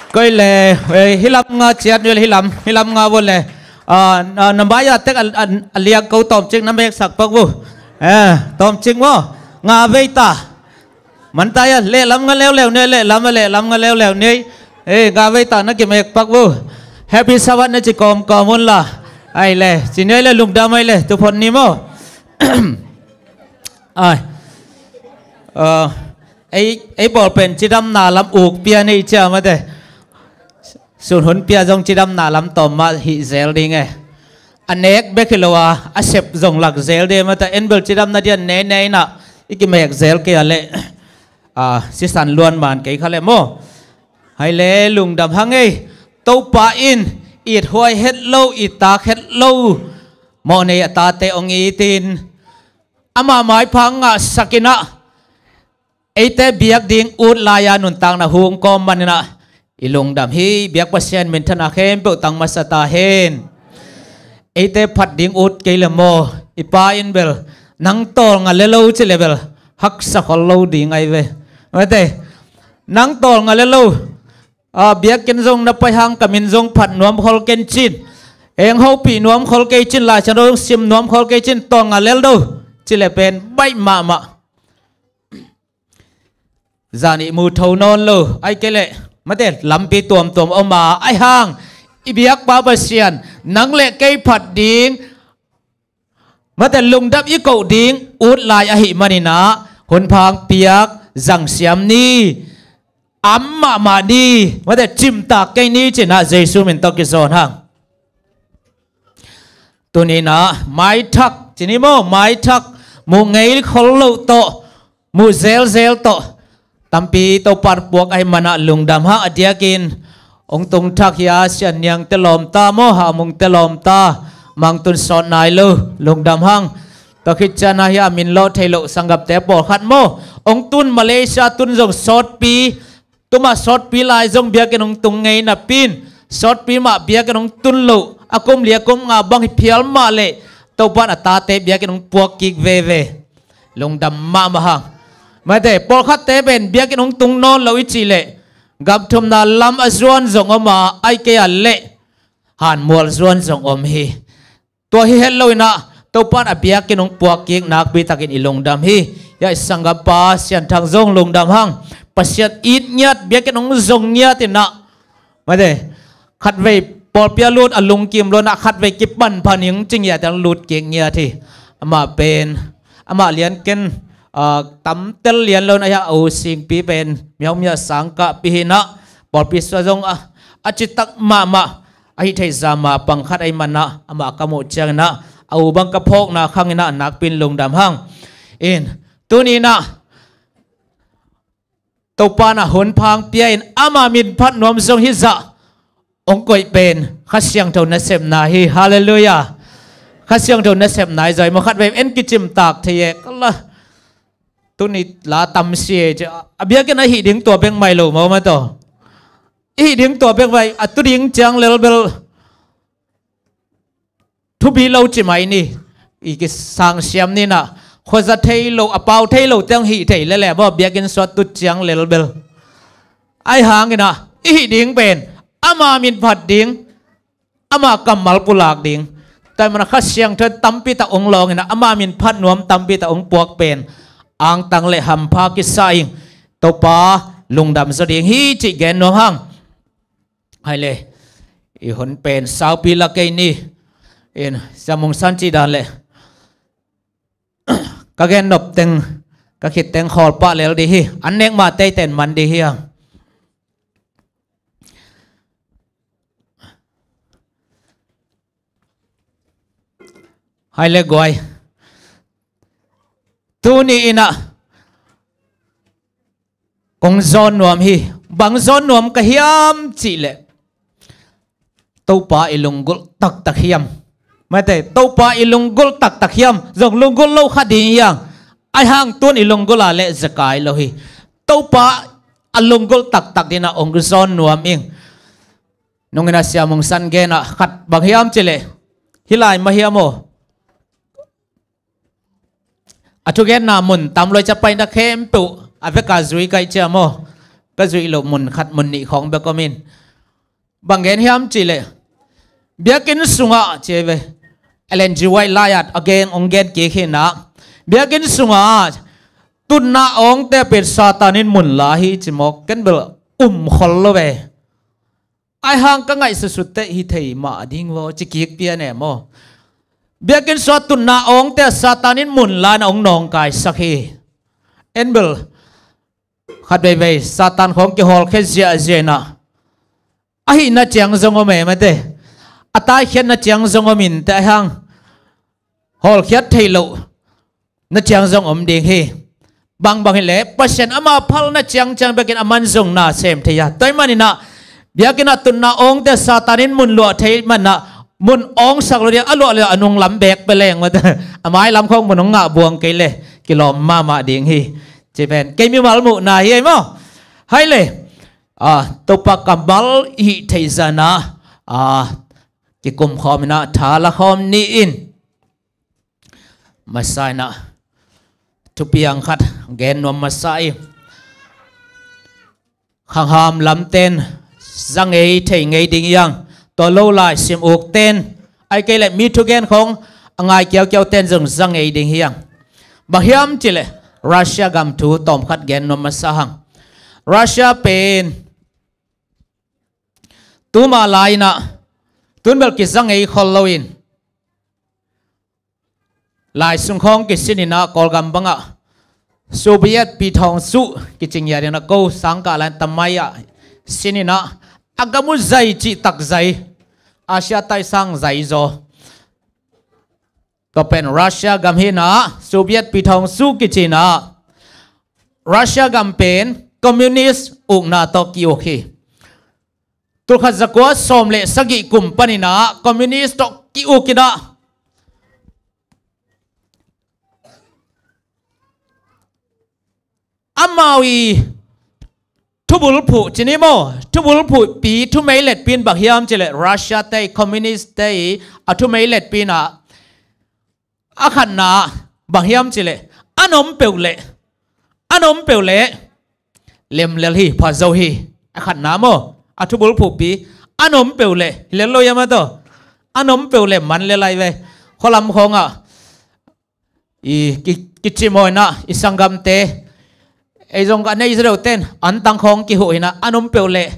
Koi le, eh, hilam nga ciat nuel hilam, hilam nga vo le. Ah, ah, na bai a tek a, a, a liak ko tawmcik na meksak pak vo. Eh, tawmcik maw? Nga vei ta. Man tai a, lehlam nga leuleu nei, lehlam a lehlam nga leuleu nei. Eh, nga vei ta na kimek pak vo. Happy Sabbath na ci kawmkawm un la. Ai le, ci nei le lungdam ai le, tu phot ni maw? Ai. Ah, ei, ei bawl pen cidamna lam uk pia nei cia mate. Sun hun pia zong cidamna lam tawm mah hih zel ding e. A nek bek hi lo a, a sep zong lak zel ding mate. En bel cidamna dian nei nei na. I kimek zel kei a leh. Ah, sisan luan man kei kha leh maw. Hai le lungdam hang ei. Topa in it huai het lo, it tak het lo. Mawhnei a tate ong itin. Ama maipha ngahsak inah eite biak ding ut lai-a nuntakna hung kawm maninah i lungdam hi. Biak Pasian minthanna khempeuh tang masa ta hen. Eite phat ding ut kei le maw, i Pa in bel nang tawlnga le lo ci le bel haksa khol lo ding ai ve. Mate, nang tawlnga le lo. A, biakinn zong na pai hang ka min zong phat nuam khol ken cin. Eng hopih nuam khol kei cin, Lai Siangtho zong sim nuam khol kei cin, tawlnga lel do. Ci le pen baih mahmah. Zan i mu tho nawn lo. Ai kei leh mate lampi tuamtuam om a, ai hang i biakpa Pasian nang le kei phat ding. Mate lungdam i koh ding ut lai ahih maninah hunphang piak zangsiam ni. Am mahmah ni. Mate cimtak kei ni cinah Jesu min tawh kizawn hang. Tuninah maithak cini maw, maithak muh ngei khol loh tawh, muh zelzel tawh tampi Topa puak ahi manah lungdam hang. A diakin ong tung thak hi a, Sian Niang te lawm ta maw, Hamung te lawm ta, mangtun sawt nai lo, lungdam hang. Tua khit cianah hi a min lawh thei loh sanggamte pawlkhat maw, ong tun Malaysia tun zong sawtpi, tuma sawtpi lai zong biakin ong tung ngei napi in Sawtpi mah biakinn hong tun loh, a kum li a kum nga bang hi phial mah leh Topa'n a tate biakinn hong puak kik veve. Lungdam mahmah hang. Mate, pawlkhatte pen biakinn hong tung nawn lo i cih leh gam thumna lam a zuan zong om a, ahih kei a leh hanmual zuan zong om hi. Tua hi het lo in ah Topa'n a biakinn hong puak kik nakpi takin i lungdam hi. Hiah i sanggampa Sianthang zong lungdam hang. Pasian it ngiat, biakinn hong zong ngiat in ah, mate, khatvei pawlpi a lut a lungkim lo in ah, khatvei kipan pha ning ci ngiat in lut kik ngiat hi. Amah pen, amah lian ken, ah, tamtel lian lo in ah, hiah a u Singpi pen miaumia sangkahpih hi in ah, pawlpi sua zong a, a citak mahmah, a hih theih zah mah pang khat ahih man ah, amah ka muh ciangin ah, a u bang ka phawkna khang in ah, nakpi in lungdam hang. In, tuni in ah, Topa'n ah hun pha hong pia in, ama min phat nuam zong hi zah hong koih pen Kha Siangtho nasepna hi. Halleluiah. Kha Siangtho nasepna hi zaw hi maw, khatvei en kicim tak thei e. Kala, tuni la tam si e ci a, a biakinn a hih ding tua bek mai lo maw, mate aw. I hih ding tua bek mai, a tu ding ciang lelbel thupi lo ci mai ni. I kisangsiam ni in ah, khuaza thei lo, a pau thei lo teng hih thei lele maw, biakinn sua tu ciang lelbel. Ahih hangin ah, i hih ding pen ama min phat ding, ama kammal pulak ding. Tua ahih man ah Kha Siangtho tampi tak hong lawng in ah, ama min phat nuam tampi tak hong puak pen angtang le hampha kisa ing. Topa lungdam zaw ding hi cih gen nuam hang. Hai le, i hun pen saupi la kei ni. In, Sia Mung San cih dan le, ka gen nop teng, ka khit teng khawl pah lel ding hi. An nek mah teiten man ding hi hang. Hai le guai. Tuni in ah kong zawn nuam hi. Bang zawn nuam ka hiam cih leh, Topa i lunggulh taktak hiam? Mate, Topa i lunggulh taktak hiam? Zong lunggulh lo kha ding hiam? Ahih hang tun i lunggulh a leh zekai lo hi. Topa a lunggulh taktak ding in ah hong zawn nuam ing. Nung in ah Sia Mung San gen ah khat bang hiam cih leh, hih lai mah hiam aw? A thugenna mun tam lua, i ciah paina khempeuh a vek a zui ka hih ciang maw, ka zuih loh mun khat mun nih khawng bek om in. Bang gen hiam cih leh, biakinn sungah ci ve, Ellen G. White lai-at a gen, hong gen kik hi in ah, biakinn sungah tutna awngte pen Satan in mun la hi ci maw, ken bel um khol lo ve. Ahih hang ka ngaihsutsut teh hi thei mah ding vaw ci kik pian e maw. Biakinn sungah tutna awngte Satan in mun la in ah hong nawngkaisak hi. En bel, khat veivei Satan khawng kihawlkhia ziahziah in ah, a hihna ciang zong om e mate, a taikhiatna ciang zong om in teh, ahih hang hawlkhiat theih loh na ciang zong om ding hi. Bangbang hi leh Pasian ama phalna ciangciang bekin a man zong na sem thei a. Tua ahih manin ah biakinn ah tutna awngte Satan in mun luah thei man ah, mun awngsak lo ding a, luah leh a nung lam beek pia leng, a mai lam khawng mun hong ngah buang kei leh kilawm mahmah ding hi. Ci pen kei mimal muhna hi ei maw. Hai le, ah, Topa kammal i hih theih zah in ah, ah, kikum khawm in ah, tha la khawm ni in. Masa in ah, thupiang khat gen nuam masa ing. Khangham lamten za ngei thei ngei ding hi hang. Tua lo lai sim ukten, ahih kei leh mi thugen khawng a ngai kiaukiaute'n zong za ngei ding hi hang. Bang hiam cih leh Russia gam thu tawmkhat gen nuam masa hang. Russia pen tuma lai in ah, tun bel kiza ngei khol lo in, lai sung khawng kisin in ah, Kawlgam bangah Soviet pi thawng suh kici ngiat in ah, ko sangkah lai in tamai ah sin in ah, a gam uh zai cihtak zai, Asia taisang zai zaw. Tua pen Russia gam hi in ah, Soviet pi thawng suh kici in ah, Russia gam pen communist ukna tawh ki-uk hi. Tulkhat zakua sawm le sagih kum panin ah communist tawh ki-uk in ah, amau i thubulphuh ci ni maw, thubulphuhpi thumeiletpi in bang hiam cih leh Russia te i, communist te i a thumeiletpi in ah, a khatna bang hiam cih leh an om peuh leh, an om peuh leh lemlel hi, phazo hi. A khatna maw, a thubulphuhpi an om peuh leh, hi lel lo hiam a taw? An om peuh leh man lel lai ve. Khualam khawngah i ki, kicimawina i sanggamte, ei zong ka nei zaw deuh ten antang khawng kihuh hi in ah, an om peuh leh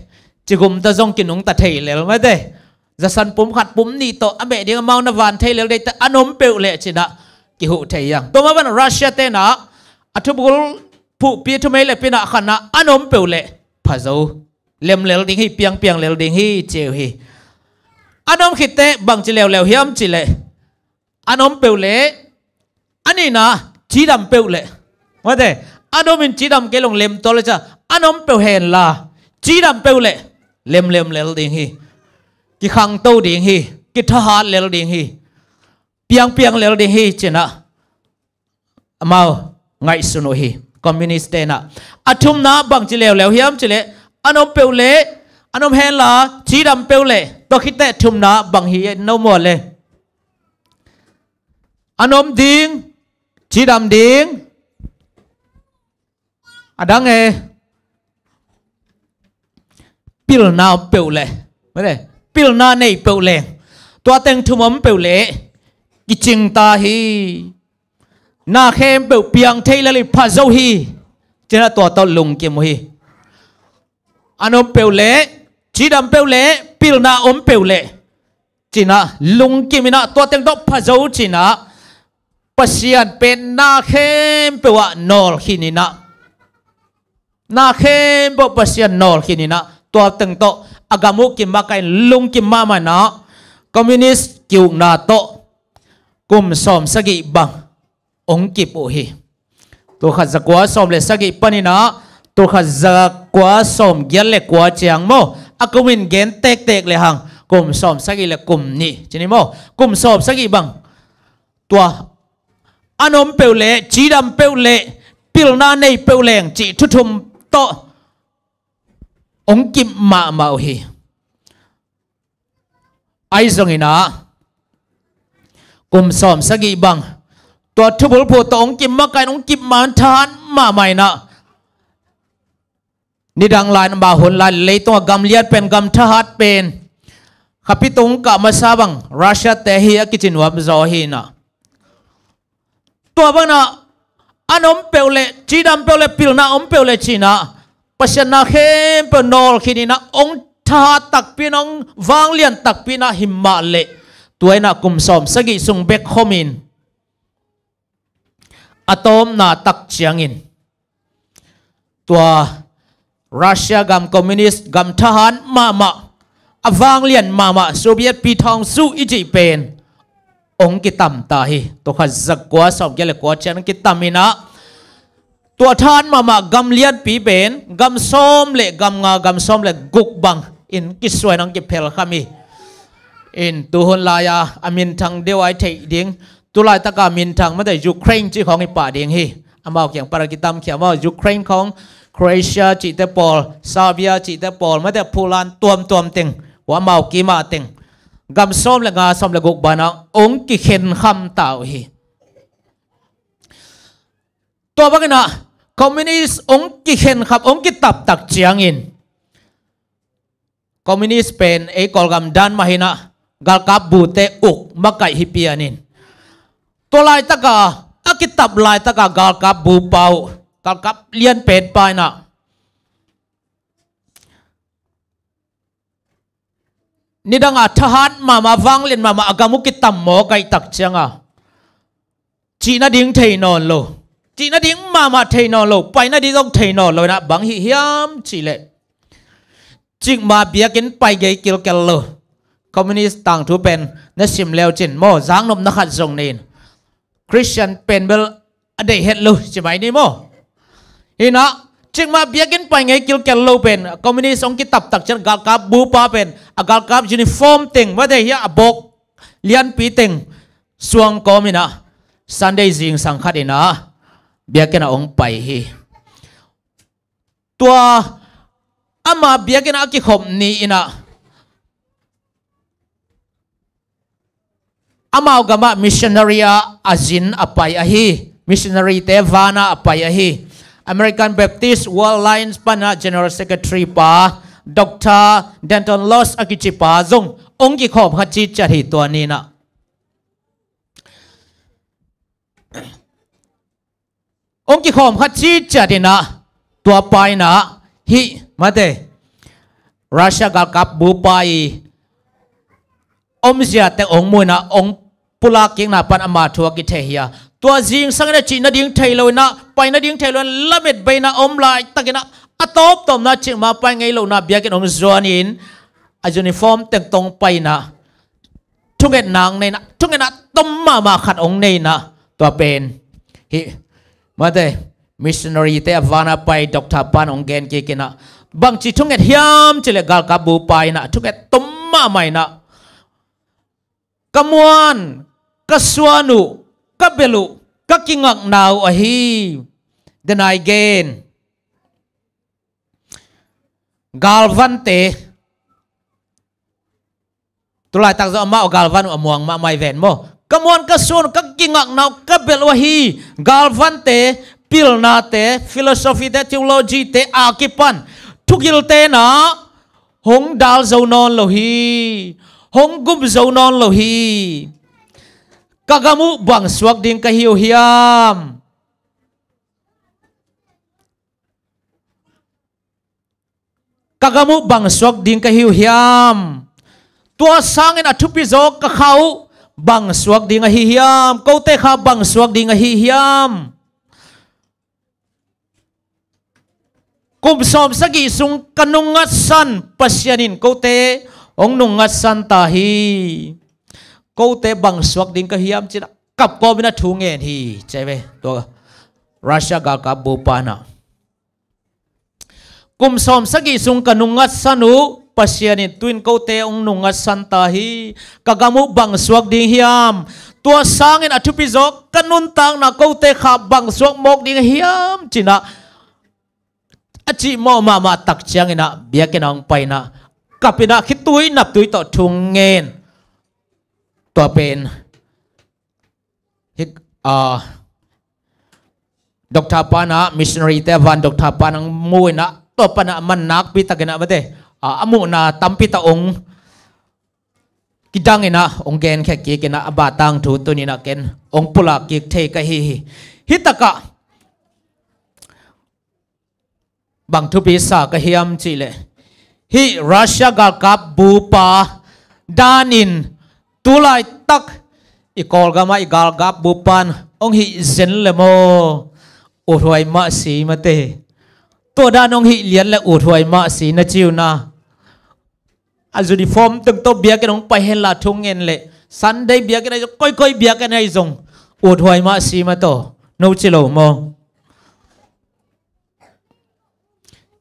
cigum ta zong kinungta thei lel mate. Zasan pum khat pum nih tawh a meh ding amau na van thei lel deihte, an om peuh leh ci in ah kihuh thei hi hang. Tua mah bang Russia te in ah a thubulphuhpi thumeiletpi in ah khatna an om peuh leh phazo, lemlel ding hi, piangpiang lel ding hi ci uh hi. An om khit teh bangci leuleu hiam cih leh, an om peuh leh, a nihna cidam peuh leh, mate, an om in cidam kei leh lemtawl leh ci a, an om peuh hen la, cidam peuh leh lemlem lel ding hi, kikhangto ding hi, kithahat lel ding hi, piangpiang lel ding hi ci in ah amau ngaihsun uh hi, communist te in ah. A thumna bangci leuleu hiam cih leh, an om peuh leh, an om hen la, cidam peuh leh. Tua khit teh thumna bang hi no maw le? An om ding, cidam ding, a dang e, pilna om peuh leh, mate, pilna nei peuh leh, tua teng thum om peuh leh kicing ta hi. Na khempeuh piang thei lel hi, phazo hi, ci in ah tua tawh lungkim uh hi. An om peuh leh, cidam peuh leh, pilna om peuh leh ci in ah lungkim in ah, tua teng tawh phazo ci in ah, Pasian pen na khempeuh ah nawl khin in ah, na khempeuh Pasian nawl khin in ah, tua teng tawh a gam uh kimakaih in lungkim mahmah in ah, communist ki-ukna tawh kum sawm sagih bang hong kip uh hi. Tulkhat zakua sawm le sagih panin ah tulkhat zakua sawm giat le kua ciang maw, a kum in gen tektek le hang, kum sawm sagih le kum nih ci ni maw, kum sawm sagih bang, tua an om peuh leh, cidam peuh leh, pilna nei peuh leng cih thu thum tawh hong kip mahmah uh hi. Ahi zongin ah kum sawm sagih bang tua thubulphuh tawh hong kip makaih in, hong kip man thahat mahmah in ah, nidang lai, amau hun lai, leitungah gam lian pen, gam thahat pen, khapi tung kah masa bang Russia te hi a kici nuam zaw hi in ah. Tua bangin ah an om peuh leh, cidam peuh leh, pilna om peuh leh ci in ah, Pasian na khempeuh nawl khin in ah, hong thahat takpi in ah, hong vanglian takpi in ah hi mah leh, tua in ah kum sawm sagih sung bek khawm in a tawpna tak ciangin tua Russia gam, communist gam thahat mahmah, a vanglian mahmah Soviet pi thawng suh i cih pen hong kitam ta hi. Tulkhat zakua sawm giat le kua ciang hong kitam in ah, tua thahat mahmah gam lianpi pen gam sawm le gam nga, gam sawm le guk bang in kisuai in hong kiphelkham hi. In tuhun lai-a a minthang deuh a i theih ding, tu laitaka minthang mate, Ukraine cih khawng i pah ding hi. Amau kiang pan a kitamkhia maw, Ukraine khawng, Croatia cihte pawl, Serbia cihte pawl mate, Poland tuamtuam teng, hua amau kim a teng, gam sawm le nga, sawm le guk banah hong kikhenkham ta uh hi. Tua bangin ah communist hong kikhenkham, hong kitap tak ciangin, communist pen ei Kawlgam dan mah hi in ah, galkap bute uk makaih hi pian in, tua laitaka, a kitap laitaka galkap bupa uh, galkap lianpen pa in ah, nidang a thahat mahmah, vanglian mahmah, a gam uh kitam mawk ahih tak ciangin, cih nading thei nawn lo, cih nading mahmah thei nawn lo, pai nading zong thei nawn lo in ah, bang hih hiam cih leh, cikmah biakinn pai ngei kilkel lo, communist tangthu pen na sim le uh cin maw, zaknopna khat zong nei in, Christian pen bel a deih het lo ci mai ni maw. Hi in ah, cikmah biakinn pai ngei kilkel lo pen, communist hong kitap tak ciang galkap bupa pen a galkap uniform teng mate, hi a, a bawk lianpi teng suang kawm in ah, Sunday zingsang khat in ah biakinn ah hong pai hi. Tua ama biakinn ah a kikhop ni-in ah amau gamah missionary ah a zin a pai ahi. Missionary-te vanah a pai ahi. American Baptist World Alliance panah General Secretary pa Doctor Denton Lose a kici pa zong hong kikhawm kha citciat hi tua ni-in ah. Hong kikhawm kha citciat in ah, tua pa in ah hih mate Russia galkap bupa i omzia teng hong mu in ah hong pulak kikna pan ama thu a kithei hi a. Tua zingsang in ah cih nading thei lo in ah, pai nading thei lo in ah, lamet bei in ah om laitak in ah, a tawptawpna cih mah pai ngei lohna biakinn hong zuan in, a uniform teng tawh pai in ah, thungetna hong nei in ah, thungetna tom mahmah khat hong nei in ah, tua pen hih mate missionary-te a vanah pai doctor pan hong gen kik in ah, bangci thunget hiam cih leh galkap bupa in ah thunget tom mahmah in ah, ka muan, ka suan uh, ka belh uh, ka kingakna uh ahi. Then again, galvante, tulaitak zong amau galvan uh a muang mahmah hi ven maw. Ka muan, ka suan uh, ka kingakna uh, ka belh uh ahi. Galvante, pilnate, philosophy-te, theology-te a kipan thugilte in ah hong dal zo nawn lo hi. Hong gum zo nawn lo hi. Ka gam uh bang suak ding ka hi uh hiam? Ka gam uh bang suak ding ka hi uh hiam? Tua sangin a thupi zaw ka kha uh bang suak ding ahi hiam? Kote kha bang suak ding ahi hiam? Kum sawm sagih sung ka nungngatsan Pasian in kote hong nungngatsan ta hi. Kote bang suak ding ka hiam ci-in ah kap kawmin a thu ngen hi. Ci hi ve tua Russia galkap bupa in ah. Kum sawm sagih sung ka nungngatsan uh Pasian in tu-in kote hong nungngatsan ta hi. Ka gam uh bang suak ding hiam? Tua sangin a thupi zaw ka nuntakna kote kha bang suak mawk ding hiam ci-in ah a cih mawh mahmah tak ciangin ah biakinn ah hong pai in ah, kap in ah khitui naptui tawh thu ngen. Tua pen hih, ah, doctor pan ah, missionary-te a van doctor pan hong mu in ah, tua pan ah a man nakpi takin ah mate, ah, a muhna tampi tak hong kidang in ah hong genkhia kik in ah, a bah tangthu tuni-in ah ken hong pulak kik thei ka hi hi. Hih takah bang thupi sa ka hiam cih leh, hih Russia galkap bupa danin tu laitak i Kawlgam ah i galkap bupa'n hong hih zen le maw, uthuai mah si mate. Tua dan hong hih lian le uthuai mah si na ci uh na. A uniform teng tawh biakinn hong pai hen la thu ngen leh, Sunday biakinn ahi zong, koikoi biakinn ahi zong, uthuai mah si mah tawh, no ci lo maw?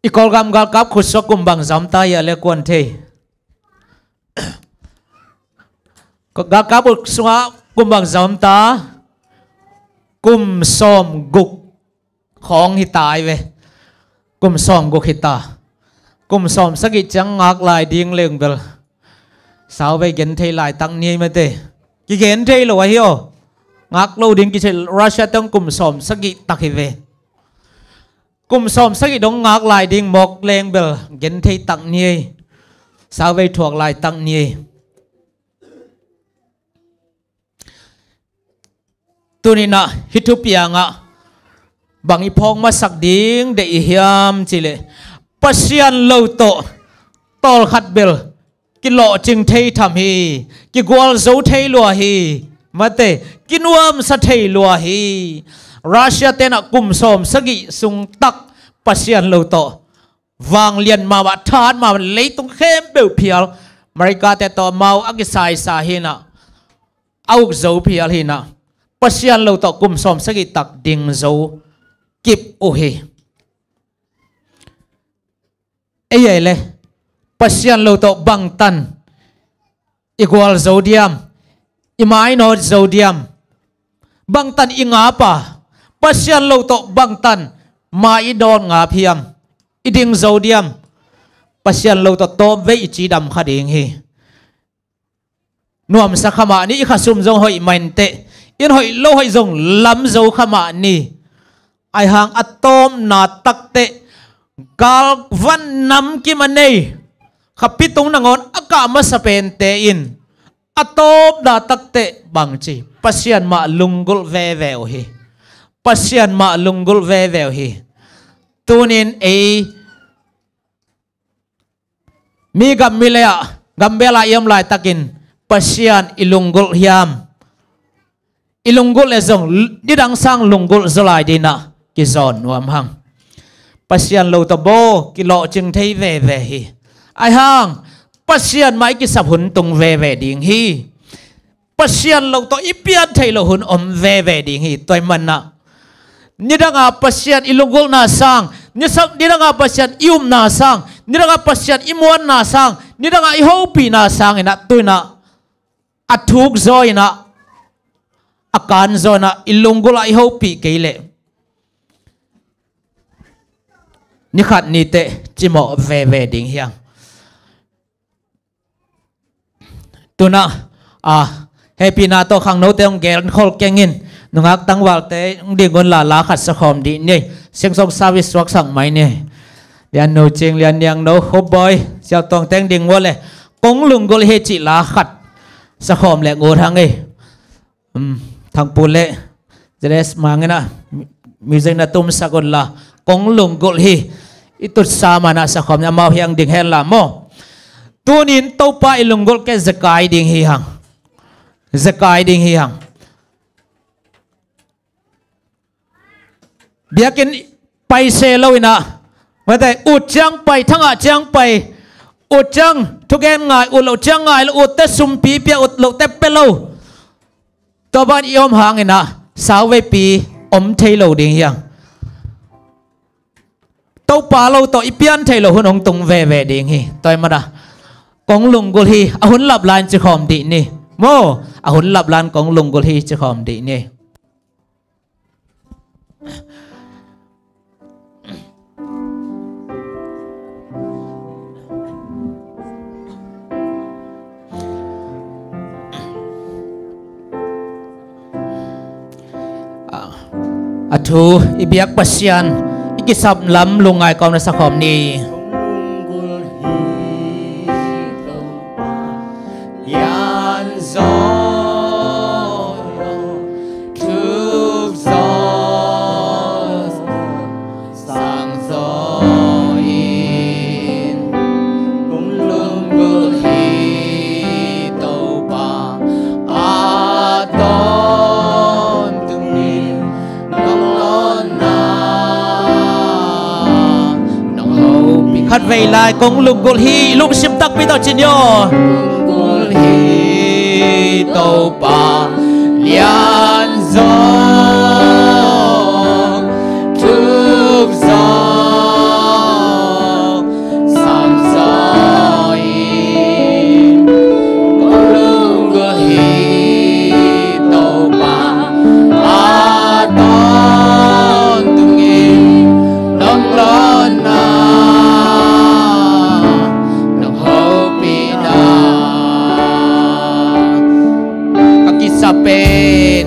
I Kawlgam galkap khutsuak kum bangzah om ta hia le kuan thei? Galkap sungah kum bangzah om ta? Kum sawmguk khawng hi ta hi ve. Kum sawmguk hi ta. Kum sawmsagih ciang ngak lai ding leng bel, sauvei gen thei laitak ni ei mate. Kigen thei lo ahi aw. Ngak lo ding kici, Russia teng kum sawmsagih tak hi ve. Kum sawmsagih dong ngak lai ding mawk leng bel gen thei tak ni ei. Sauvei thuak laitak ni ei. Tuni-in ah hih thupiang ah bang i phawk masak ding deih i hiam cih leh, Pasian lo tawh tawlkhat bel kilawhcing thei tham hi, kigualzo thei lua hi, mate, kinuamsa thei lua hi. Russia te'n ah kum sawmsagih sung tak Pasian lo tawh vanglian mahmah, thahat mahmah, leitung khempeuh phial, America-te tawh amau a kisaisa hi-in ah, a uk zo phial hi-in ah, Pasian lo tawh kum sawmsagih tak ding zo kip uh hi. Ei ei le, Pasian lo tawh bangtan i gualzo diam, i mainawt zo diam? Bangtan i ngap a, Pasian lo tawh bangtan mai i dawt ngap hiam, i ding zo diam? Pasian lo tawh tawmvei i cidam kha ding hi. Nuamsa kha mah ni, i khasum zong hoih mah inteh, in hoih lo hoih zong lam zo kha mah ni. Aihang a tawpna takteh galvan namkim a nei, khapi tung nangawn a kah masa pente in a tawpna takteh bangci, Pasian mah lunggulh veve uh hi. Pasian mah lunggulh veve uh hi. Tunin ei mi gam mi lei ah, gambel ah i om laitakin Pasian i lunggulh hiam? I lunggulh le zong nidang sang lunggulh zaw lai dinah kizawn nuam hang. Pasian lo tawh baw kilawhcing thei veve hi. Aihang Pasian mah i kisap hun tung veve ding hi. Pasian lo tawh i pian theih loh hun om veve ding hi. Tua ahih manah nidanga Pasian i lunggulhna sang, nisa-, nidanga Pasian i upna sang, nidanga Pasian i muanna sang, nidanga i hopihna sanginah tuinah a thuk zaw inah, a kan zaw inah i lunggulh ah i hopih kei leh ni khat ni teh cimawh veve ding hiang. Tunah a hehpihna tawh khangnote hong genkhol kengin, nungak tangvalte hong ding unla la khat sakhawm dih ni. Siangsawn service suaksak mai ni. Lian no cing, lian niang no, Khop Bawi, Siau Tawng teng ding uh le, kong lunggulh hi cih la khat sakhawm le ngut hang ei. Um, Thangpu le Zeres manginah music na tumsak unla, kong lunggulh hi. I tutsa manah sakhawm ni, amau hiang ding henla maw. Tunin Topa i lunggulh kei, zekai ding hi hang. Zekai ding hi hang. Biakinn pai se lo inah, mate, ut ciang pai, thangah ciang pai, ut ciang thugen ngai, ut loh ciang ngai lo, utte sumpi pia, ut lohte pia lo. Tua ban i om hanginah sauveipi om thei lo ding hiang. Topa lo tawh i pian theih loh hun hong tung veve ding hi. Tua ahih manah kong lunggulh hi, a hun lap lai-in cikhawm dih ni. Maw, a hun lap lai-in kong lunggulh hi cikhawm dih ni. A, a thu i biak Pasian i kisap lam lungngai kawm na sakhawm ni. Lian zaw, thuk zaw, sang zaw in, kong lunggulh hi Topa, a tawntungin nong lawnna nong hopih. Khatvei lai, kong lunggulh hi, lungsim takpi tawh ci ni aw. Lunggulh hi Topa, lian zaw, thuk zaw, sang zaw in, kong lunggulh hi Topa, a tawntungin nong lawnna nong hopihna. Ka kisap pen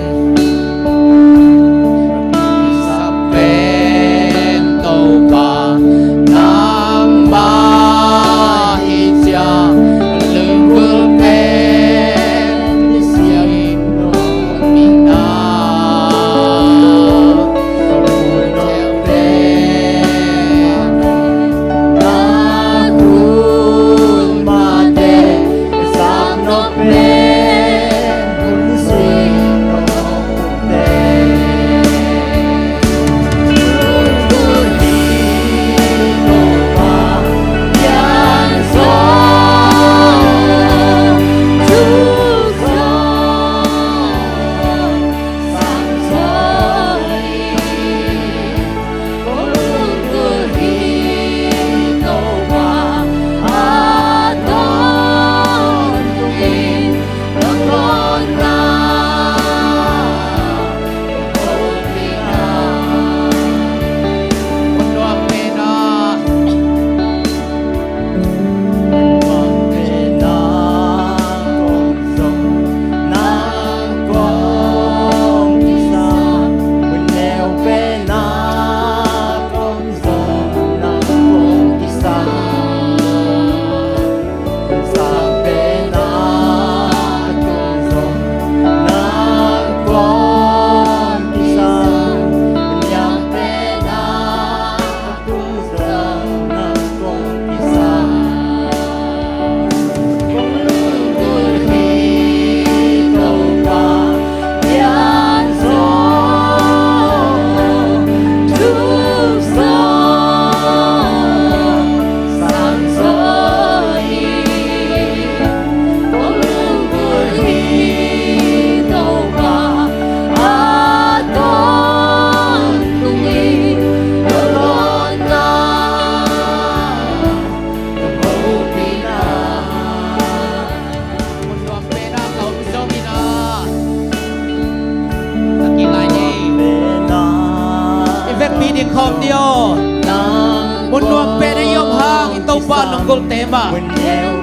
Ang i Topa lunggulte mah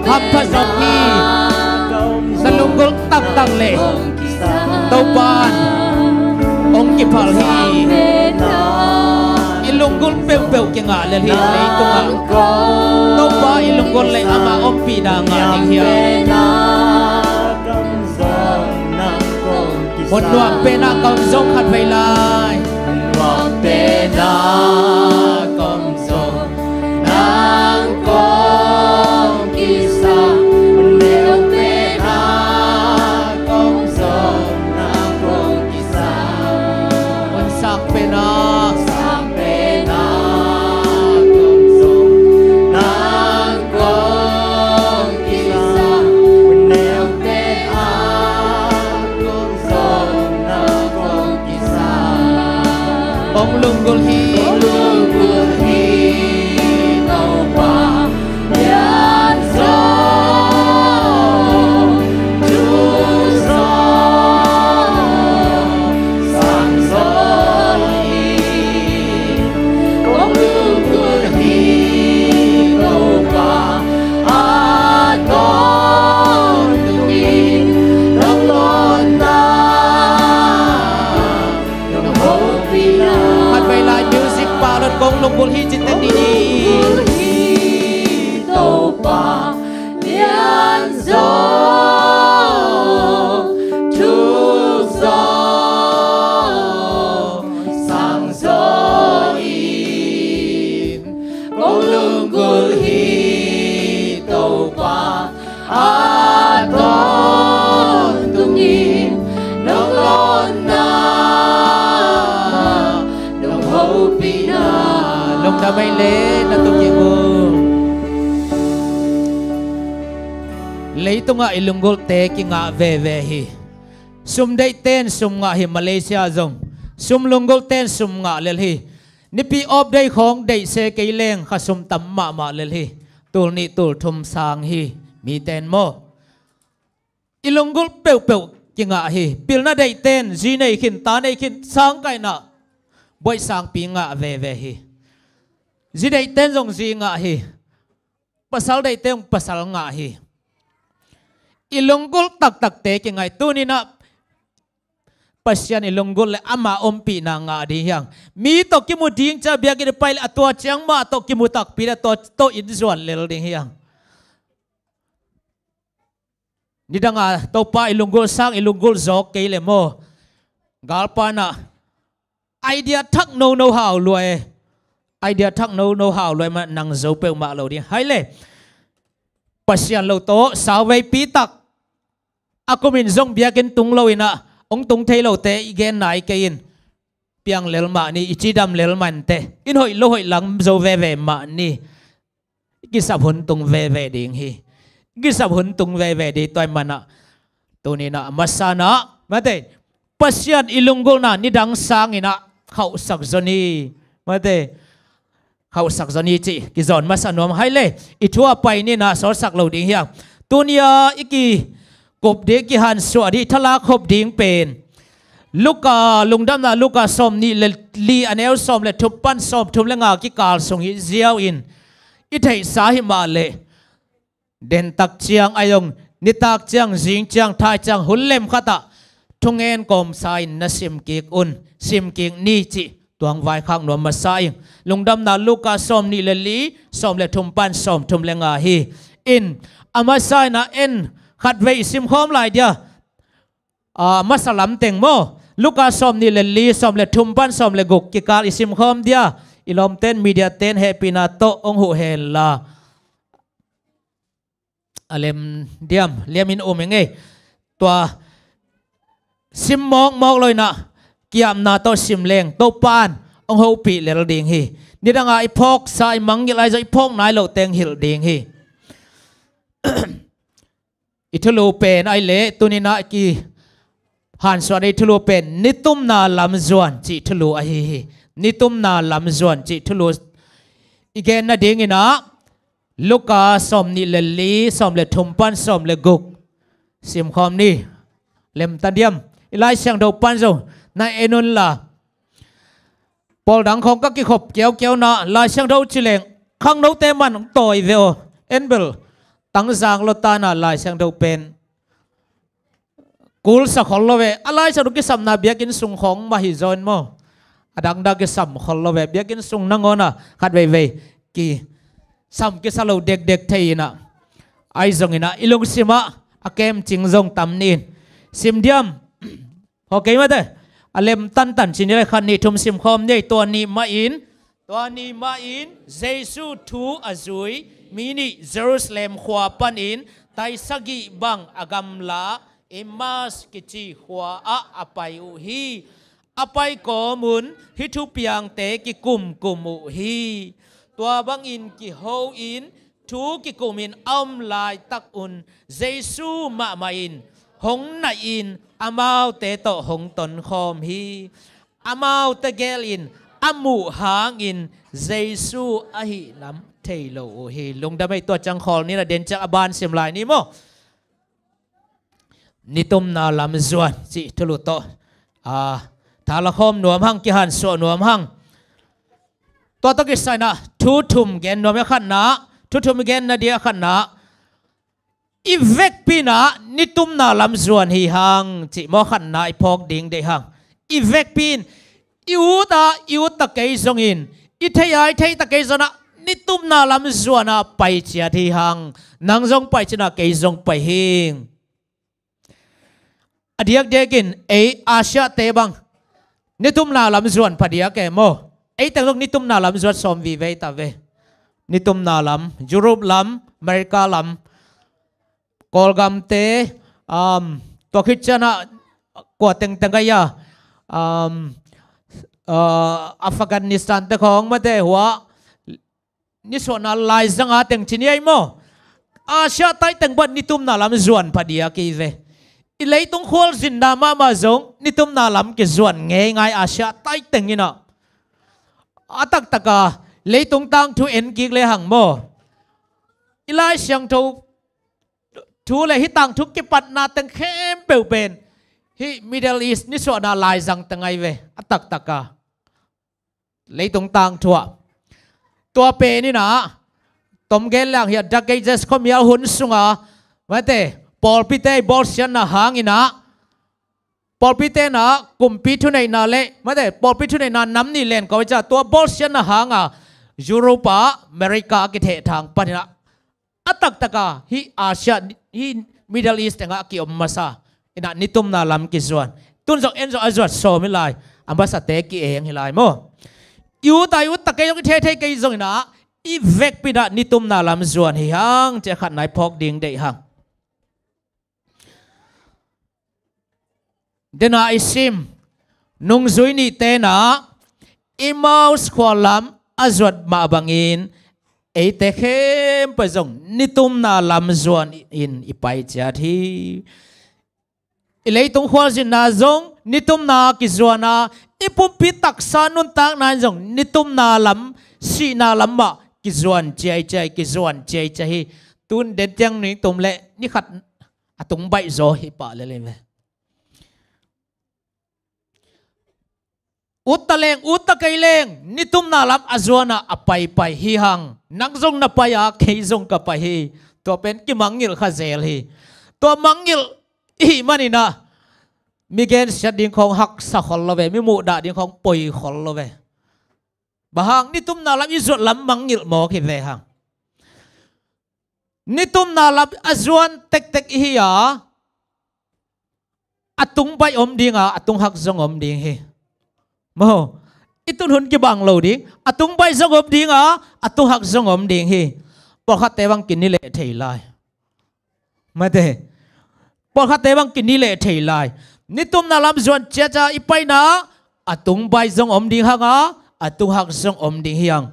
hampha zong hi. Na lunggulh taktak leh Topa in hong kiphal hi. I lunggulh peuhpeuh kingah lel hi leitungah. Topa i lunggulh leh ama ompihna ngah ding hi. Mun nuam penah ka om zong khat vei lai. Mun nuam penah ka om zong nang kong kisam. Mun neu penah ka om zong nang kong kisam. Mun sang penah, sang penah ka om zong nang kong kisam. Mun neu penah ka om zong nang kong kisam. Kong lunggulh hi, kong lunggulh hi Topa lianzaw, thuzaw, sangzaw hi. Kong lunggulh hi Topa a tawntungin nong lawnna, nong hopihna. Khat vei lai music pa lo in kong lunggulh hi ci teh ni. Kong lunggulh hi Topa lianzaw, thuzaw, sangzaw in. Kong lunggulh hi Topa a tawntungin nong lawnna, nong hopihna. Lungdam ei le na tukin uh. Leitungah i lunggulhte kingah veve hi. Sum deihte in sum ngah hi, Malaysia zong sum lunggulhte in sum ngah lel hi. Nipi off day khawng deih se kei leng kha sum tam mahmah lel hi. Tul nih tul thum sang hi mite in maw. I lunggulh peuhpeuh kingah hi. Pilna deihte in zi nei khin, ta nei khin, sang kaihna buaih sangpi ngah veve hi. Zi deihte in zong zi ngah hi. Pasal deihte in pasal ngah hi. I lunggulh taktakte kingah hi. Tuni-in ah Pasian i lunggulh leh ama ompihna ngah ding hi hang. Mi tawh kimu ding ci-a biakinn i pai leh a tua ciang mah tawh kimu takpi leh a tua tawh inn zuan lel ding hi hang. Nidang a Topa i lunggulh sang, i lunggulh zawk kei leh maw, galpa in ah idea thak nono hau lua e. Idea thak nono hau lua e, mah nang zo peuhmah lo ding. Hai le, Pasian lo tawh sauveipi tak a kumin zong biakinn tung lo-in ah, hong tung thei lote i gen nai kei in. Piang lel mah ni, i cidam lel mah inteh. In hoih lo hoih lam zo veve mah ni. I kisap hun tung veve ding hi. I kisap hun tung veve ding, tua ahih manin ah tuni-in ah a masa-in ah, mate, Pasian i lunggulhna nidang sangin ah khauhsak zaw ni. Mate, khauhsak zaw ni cih kizawn masa nuam. Hai le, i thu a pai ni-in ah sawtsak lo ding hi hang. Tuni-a i kikup ding, kihansuah ding, i thalak khop ding pen Luka, Lungdamna Luka sawmnih le li, a neu sawm le thum pan sawmthum le nga kikal sung hi ziau-in, i theihsa hi mah leh, dentak ciang, a zong nitak ciang, zing ciang, thai ciang, hun lem khat ah thungen kawmsa-in na simkik un, simkik ni cih tua hong vaikhak nuam masa ing. Lungdamna Luka sawmnih le li, sawm le thum pan sawmthum le nga hi. In, a masa-in ah en khat vei i simkhawm lai dia. A masa lam teng maw, Luka sawmnih le li, sawm le thum pan sawm le guk kikal i simkhawm dia. I lawmte in, media-te in hehpihna tawh hong huh hen la. A lem diam, liamin um ing ei. Tua sim mawkmawk lo-in ah, ki-apna tawh sim leng Topa in hong hopih lel ding hi. Nidang a i phawksa, i mangngilh, ahi zong i phawk nai loh teng hilh ding hi. I thulu pen ahih leh, tuni-in ah kihansuah ding i thulu pen, nitumna lam zuan cih thulu ahi hi. Nitumna lam zuan cih thulu i gen nadingin ah, Luka sawmnih le li, sawm le thum pan sawm le guk simkhawm ni. Lemta diam, i Lai Siangtho pan zong na en un la. Pawl dang khawng ka kikhop kiaukiau-in ah, Lai Siangtho ci leng khangnote man tawi ve aw. En bel tangzang lo tana Lai Siangtho pen kulsa khol lo ve. A Lai Siangtho kisapna biakinn sung khawng mah hi zaw in maw, a dangdang kisam khol lo ve. Biakinn sung nangawna khat veivei kisam kisa lo dekdek thei inah, ahi zonginah i lungsimah a kemcing zong tam ni in. Sim diam? Hawkei mate. A lem tantan cin i le khat nih thum simkhawm ni ei. Tua ni mahin, tua ni mahin Jesu thu a zui mi nih Jerusalem khua panin taisagih bang a gamla Emmaus kici khua ah a pai uh hi. A pai kawmun hih thupiangte kikumkum uh hi. Tua bangin kiho in thu kikumin a om laitakun Jesu mahmah in hong naih in amaute tawh hong tonkhawm hi. Amaute gelin a muh hangin Jesu ahih lam thei lo uh hi. Lungdam ei. Tua ciang khawl ni na, den ciang a ban sim lai ni maw. Nitumna lam zuan cih thulu tawh, a, thala khawm nuam hang, kihansuah nuam hang. Tua tawh kisai inah thu thum gen nuam hi. A khatna, thu thum i genna dia a khatna, i vekpi inah nitumna lam zuan hi hang cih maw, khatna i phawk ding deih hang. I vekpi in i ut a i ut ta kei zongin, i thei a i thei ta kei zongin ah, nitumna lam zuan a pai ciat hi hang. Nang zong pai cin ah kei zong pai hing. A diakdiakin ei Asia-te bang nitumna lam zuan phadiak e maw. Ei teng zong nitumna lam zuat sawm vive ta ve. Nitumna lam, Europe lam, America lam, Kawlgamte, um, tua khit ciangah kua tengteng ahi a, um, uh, Afghanistan te khawng mate, hua nisuahna laizanga teng ci ni ei maw. Asia taiteng bang nitumna lam zuan phadiak hi ve. I leitung khualzinna mahmah zong nitumna lam kizuan ngeingai Asia taiteng inah. A taktaka leitung tangthu en kik lehang maw, i Lai Siangtho thu le hih tangthu kipatna teng khempeuh pen hih Middle East nisuahna laizang teng ahi ve. A taktaka leitung tangthu ah. Tua pen inah, tom gen lang hi a, Dark Ages khuamial hun sunga mate, pawlpite i bawlsiatna hang inah, pawlpite inah kumpi thuneihna le mate, pawlpi thuneihna nam nih len ko i ca, tua bawlsiatna hanga Europe ah America a kithehthang pan inah, a taktaka hih Asia, hih Middle East tengah a kiom masa inah nitumna lam kizuan. Tun zong en zong a zuat sawm hi lai, a masate ki-eng hi lai maw. I ut a i ut ta kei zong, i thei thei kei zong inah, i vekpi inah nitumna lam zuan hi hang cih a khatna i phawk ding deih hang. Dena i sim nungzui nihte inah Emmaus khua lam a zuat mah bangin eite khempeuh zong nitumna lam zuan in i pai ciat hi. I leitung khualzinna zong nitumna kizuan a, i pumpi taksa nuntakna in zong nitumna lam, sihna lam mah kizuan ciaiciai, kizuan ciaiciai hi. Tun den tiang ni tum le ni khat a tung baih zaw hi pah lel hi ve. Ut ta leng, ut ta kei leng, nitumna lam a zuan a, a paipai hi hang. Nang zong na pai a, kei zong ka pai hi. Tua pen kimangngilh kha zel hi. Tua mangngilh i hih man inah, mi gensiat ding khawng haksa khol lo ve, mi muhdah ding khawng poi khol lo ve. Bang hang, nitumna lam i zuat lam mangngilh mawk hi ve hang. Nitumna lam a zuan tektek i hi a, a tung baih om ding a, a tung hak zong om ding hi. Maw, i tun hun kibang lo ding, a tung baih zong om ding a, a tung hak zong om ding hi. Pawlkhatte bang kinileh thei lai. Mate. Pawlkhatte bang kinileh thei lai. Nitumna lam zuan ciacia i paina, a tung baih zong om ding hang a, a tung hak zong om ding hi hang.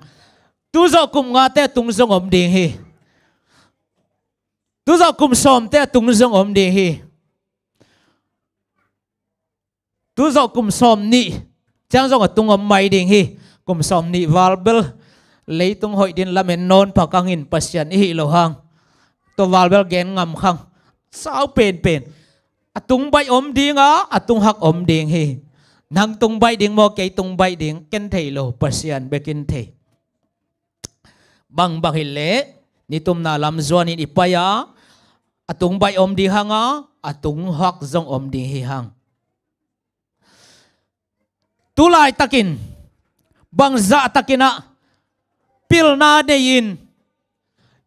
Tuzawh kum ngate a tung zong om ding hi. Tuzawh kum sawmte a tung zong om ding hi. Tuzawh kum sawm nih ciang zong a tung om mai ding hi. Kum sawm nih val bel leitung hoih din lamen nawn pha kangin Pasian i hih loh hang. Tua val bel gen ngam khang. Sau penpen. A tung baih om ding a, a tung hak om ding hi. Nang tung baih ding maw, kei tung baih ding, ken thei lo, Pasian bekin thei. Bang bang hileh nitumna lam zuanin i pai a, a tung baih om ding hang a, a tung hak zong om ding hi hang. Tulaitakin bangzahtakin ah pilna nei-in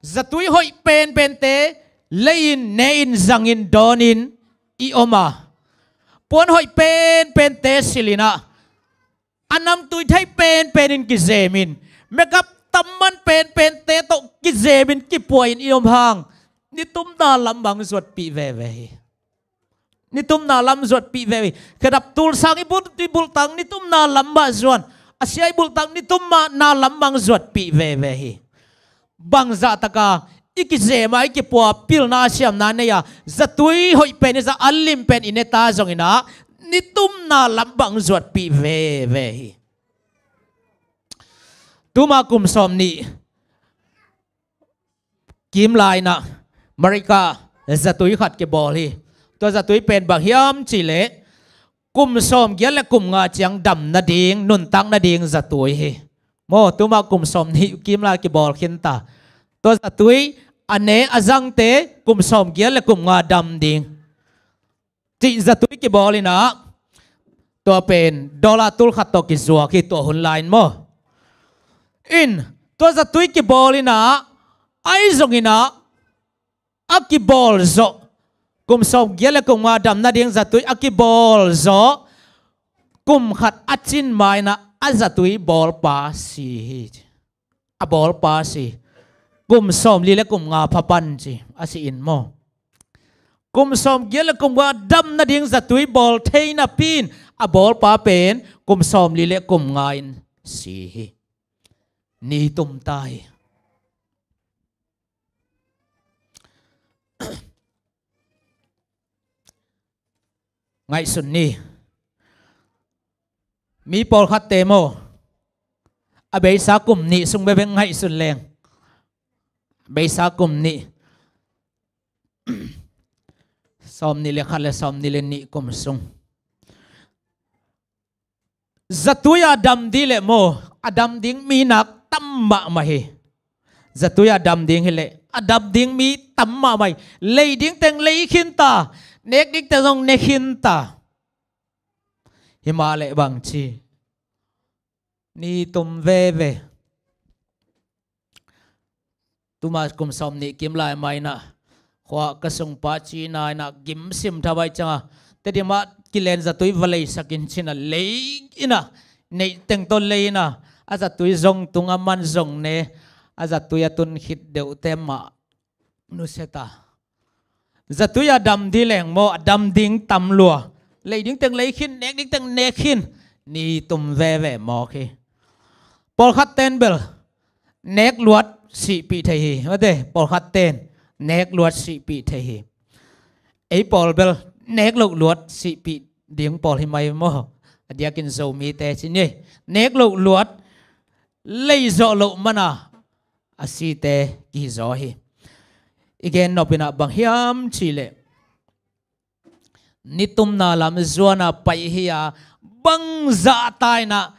zatui hoih penpente lei-in, ne-in, zangin, dawnin i om a, puan hoih penpente silhin ah, a namtui thei penpenin kizemin, makeup tamman penpente tawh kizemin, kipuahin i om hang, nitumna lam bang zuatpih veve hi. Nitumna lam zuatpih veve hi. Khedap tulsang i bul, i bultang nitumna lam mah zuan, a sia i bultang nitumna lam bang zuatpih veve hi. Bangzahtaka i kizema, i kipua, pilna siamna nei a, zatui hoih pen i za, a lim pen i ne ta zongin ah, nitumna lam bang zuatpih veve hi. Tuma kum sawm nih kim lai-in ah America zatui khat kibawl hi. Tua zatui pen bang hiam cihleh, kum sawm giat le kum nga ciang dam nading, nuntak nading zatui hi. Maw, tuma kum sawm nih kim lai kibawl khinta. Tua zatui a ne a zangte kum sawm giat le kum nga dam ding cih zatui kibawl in ah, tua pen dollar tul khat tawh kizuak hi, tua hun lai-in maw. In, tua zatui kibawl in ah, ahi zongin ah, a kibawl zawh, kum sawm giat le kum nga dam nading zatui a kibawl zawh kum khat a cin ma-in ah, a zatui bawlpa si hi. A bawlpa si. Kum sawmli le kum nga pha pan ci a si in maw. Kum sawm giat le kum nga dam nading zatui bawl thei napi-in, a bawlpa pen kum sawmli le kum nga in si hi. Ni tum ta hi. Ngaihsun ni. Mi pawlkhatte maw, a beisa kum nih sung bekbek ngaihsun leng. A beisa kum nih. Sawmnih le khat le sawmnih le nih kum sung. Zatui a dam ding leh maw, a dam ding mi nak tam mahmah hi. Zatui a dam ding hileh, a dam ding mi tam mahmah hi. Lei ding teng lei khinta, nek ding teng zong ne khinta. Hi mah leh bangci, ni tum veve. Tuma kum sawmnih kim lai mah in ah, khua ka sungpa cina in ah, gim sim thabai ciangah, Tedim ah kilen zatui va leisak in ci-in ah, lei in ah, neih teng tawh lei in ah, a zatui zong tung, a man zong ne, a zatui a tun khit deuhte mah nusia ta. Zatui a dam ding leng maw, a dam ding tam lua. Lei ding teng lei khin, nek ding teng nek khin. Ni tum veve mawk hi. Pawlkhat ten bel nek luat sihpih thei hi. Mate, pawlkhat ten nek luat sihpih thei hi. Ei pawl bel nek loh luat sihpih ding pawl hi mai maw. A diakin Zomite ci ni. Nek loh luat, lei zawh loh mana a site kihi zaw hi. I gen nop in ah bang hiam cihleh, nitumna lam zuan a pai hi a, bangzah ta in ah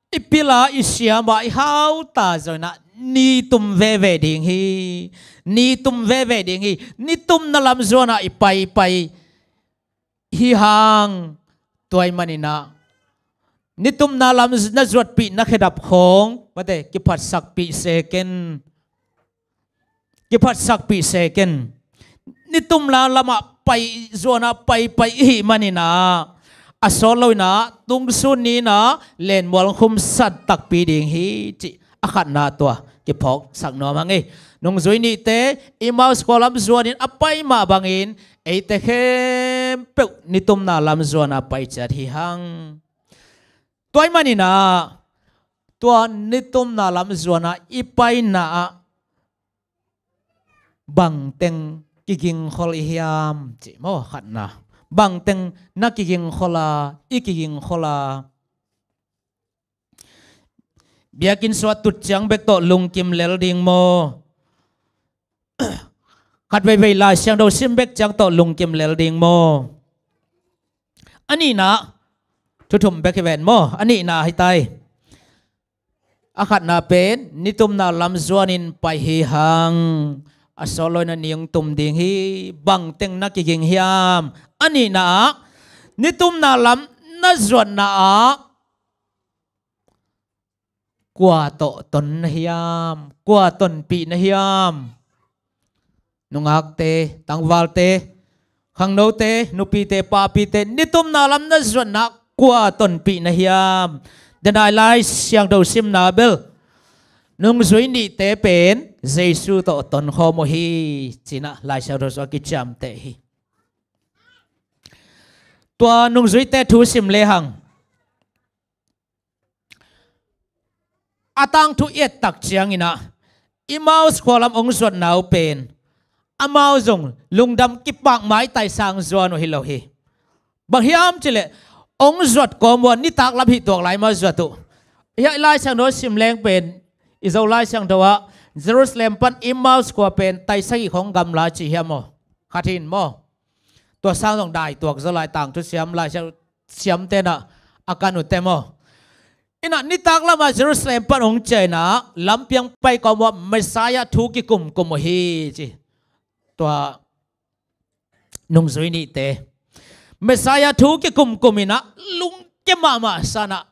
i pil a, i siam a, i hau ta zaw in ah, ni tum veve ding hi. Ni tum veve ding hi. Nitumna lam zuan a i paipai hi hang, tua ahih manin ah, nitumna lam na zuatpih na khedap khawng, mate, kiphatsakpih se ken. Kiphatsakpih se ken. Nitumna lamah pai, zuan a paipai i hih manin ah, a sawt lo in ah, tungsun ni in ah, lenmual khum san takpi ding hi cih a khatna tua kiphawksak nuam hang ei. Nungzui nihte, Emmaus khualam zuanin a pai mah bangin, eite khempeuh nitumna lam zuan a pai ciat hi hang. Tua ahih manin ah, tua nitumna lam zuan a i paina ah, bangteng kigingkhol i hiam cih maw, khatna. Bangteng na kigingkhol a, i kigingkhol a. Biakinn sung a tut ciang bek tawh lungkim lel ding maw? Khat veivei Lai Siangtho sim bek ciang tawh lungkim lel ding maw? A nihna, thu thum bek hi ven maw? A nihna hi tai. A khatna pen nitumna lam zuanin pai hi hang. A sawt lo-in a ni hong tum ding hi. Bang teng na kiging hiam? A nihna ah nitumna lam na zuatna ah kua tawh ton na hiam? Kua tonpih na hiam? Nungakte, tangvalte, khangnote, nupite, papite, nitumna lam na zuatna kua tonpih na hiam? Denai Lai Siangtho simna bel nungzui nihte pen Jesu tawh tonkhawm uh hi, ci-in ah Lai Siangtho sung a kiciamteh hi. Tua nungzuite thu sim lehang, a tangthu i et tak ciangin ah Emmaus khua lam hong zuatna uh pen amau zong lungdam kipak maitai sang zuan uh hi lo hi. Bang hiam cih leh hong zuat kawm uh a, nitak lam hih tuak lai mah zuat uh. Hiah i Lai Siangtho sim leng pen, i Zo Lai Siangtho ah Jerusalem pan Emmaus khua pen taisagih khawng gamla ci hiam maw? Khat hi maw? Tua sang zong dai tuak zaw lai, tangthu siam, Lai Siangtho siamte in ah a kan uh teh maw? In ah nitak lamah Jerusalem pan hong ciah in ah lampiang pai kawm uh a, Messiah thu kikumkum uh hi, ci. Tua nungzui nihte Messiah thu kikumkum in ah lungkia mahmah sa in ah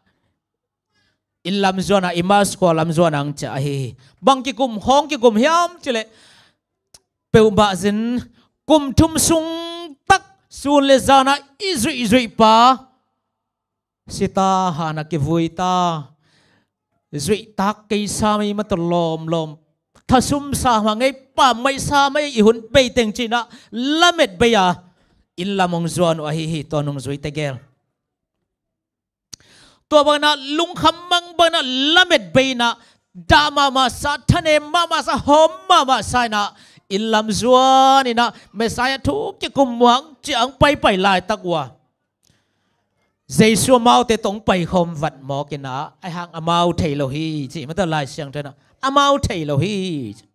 inn lam zuan ah, Emmaus khua lam zuan ah hong ciah ahi hi. Bang kikum, hong kikum hiam cih leh, peuhmah zin kum thum sung tak sun le zan ah i zuihzuih pa si ta, han ah kivui ta, zuihtak kei sa mei, mah tawh lawmlawm, thasum sa mah ngei, pammaih sa mei, i hun bei teng, ci-in ah lamet bei a inn lam hong zuan uh ahi hi, tua nungzuite gel. Tua bang in ah lungkham mang bang in ah lamet bei in ah, dah mahmah sa, thanem mahmah sa, hawm mahmah sa in ah inn lam zuan in ah Messiah thu kikum uh hang ci-a hong paipai laitak uh a, Jesu amaute tawh hong paikhawm vat mawk in ah, ahi hang amau thei lo hi, ci. Mah tawh Lai Siangtho in ah amau thei lo hi, ci.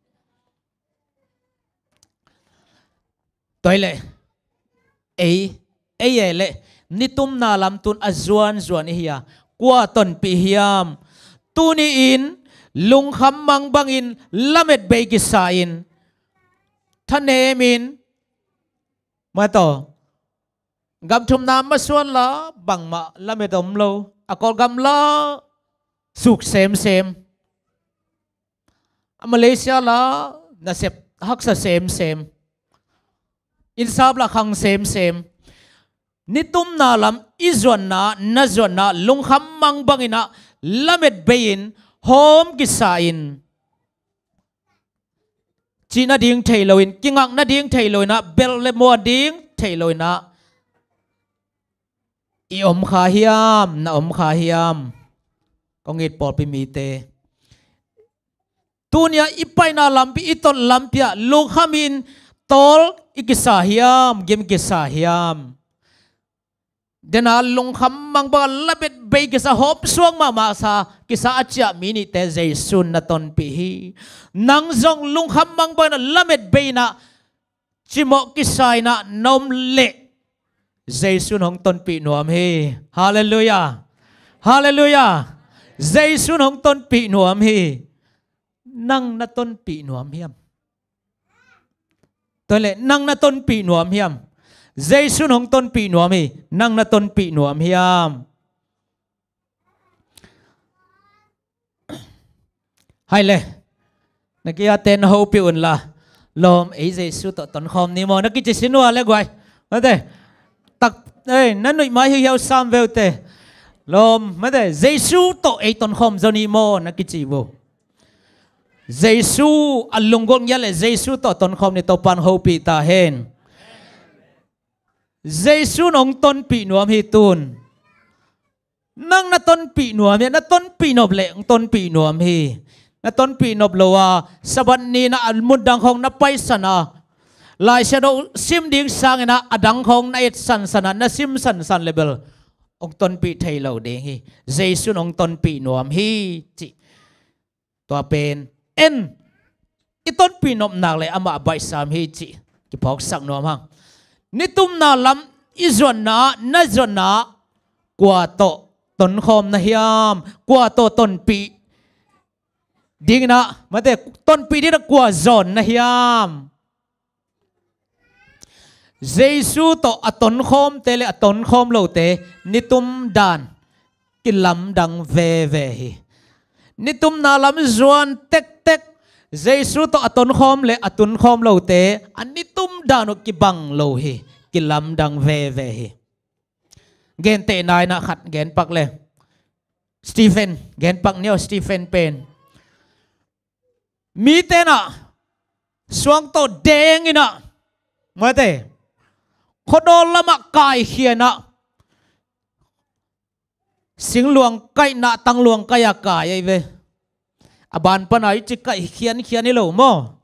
Tua hi leh ei, ei ei leh nitumna lam tun a zuanzuan i hi a, kua tonpih hiam? Tuni-in lungkham mang bangin lamet bei kisa in, thanem in, mah tawh gam thumna masuan la bangmah lamet om lo, a Kawlgam la suk semsem, a Malaysia la nasep haksa semsem, innsap la khang semsem. Nitumna lam i zuanna, na zuanna, lungkham mang bangin ah lamet bei-in hawm kisa in, cih nading thei loin, kingak nading thei loin ah, belh le muan ding thei loin ah i om kha hiam, na om kha hiam? Kong it pawlpi mite, tuni-a i paina lampi, i tot lampi ah lungkham in tawl i kisa hiam, gim kisa hiam? Dena lungkham mang bang a lamet bei kisa, hawm suak mahmah sa kisa a ciah mi nihte Jesu in na tonpih hi. Nang zong lungkham mang bangin ah lamet bei in ah cimawh kisa in ah na om leh Jesu in hong tonpih nuam hi. Halleluiah. Halleluiah. Jesu in hong tonpih nuam hi. Nang na tonpih nuam hiam? Tua leh nang na tonpih nuam hiam? Jesu in hong tonpih nuam hi. Nang na tonpih nuam hiam? Hai le, na ki-ate na hopih un la, lawm, ei Jesu tawh tonkhawm ni maw, na kici sin uh a le guai. Mate, tak, ei, na nuih mai hiuhiau sam ve uh teh. Lawm, mate, Jesu tawh ei tonkhawm zaw ni maw, na kici uh. Jesu a lunggulh ngiat leh Jesu tawh tonkhawm ni, Topa'n hopih ta hen. Jesu in hong tonpih nuam hi tun. Nang na tonpih nuam hi, na tonpih nop leh hong tonpih nuam hi. Na tonpih nop lo a, Sabbath ni-in ah a mun dang khawng na paisan a, Lai Siangtho sim ding sangin ah a dang khawng na et sansan a, na sim sansan leh bel hong tonpih thei lo ding hi. Jesu in hong tonpih nuam hi, ci. Tua pen en, i tonpih nop nak leh amah baihsam hi cih kiphawksak nuam hang. Nitumna lam i zuanna, na zuanna, kua tawh tonkhawm na hiam? Kua tawh tonpih dingin ah, mate, tonpih dingin ah kua zawn na hiam? Jesu tawh a tonkhawmte le a tonkhawm lote nitum dan kilamdang veve hi. Nitumna lam zuan tektek, Jesu tawh a tonkhawm le a tunkhawm lote a nitum dan uh kibang lo hi, kilamdang veve hi. Gentehna in ah khat genpak le, Stephen, genpak ni aw, Stephen pen. Mite in ah suang tawh deng in ah, mate, khuadawl lamah kaikhia in ah, singluang kaihna, tangluang kaih a kai ahi ve. A ban pan a i ci kaih khiankhian hi lo maw?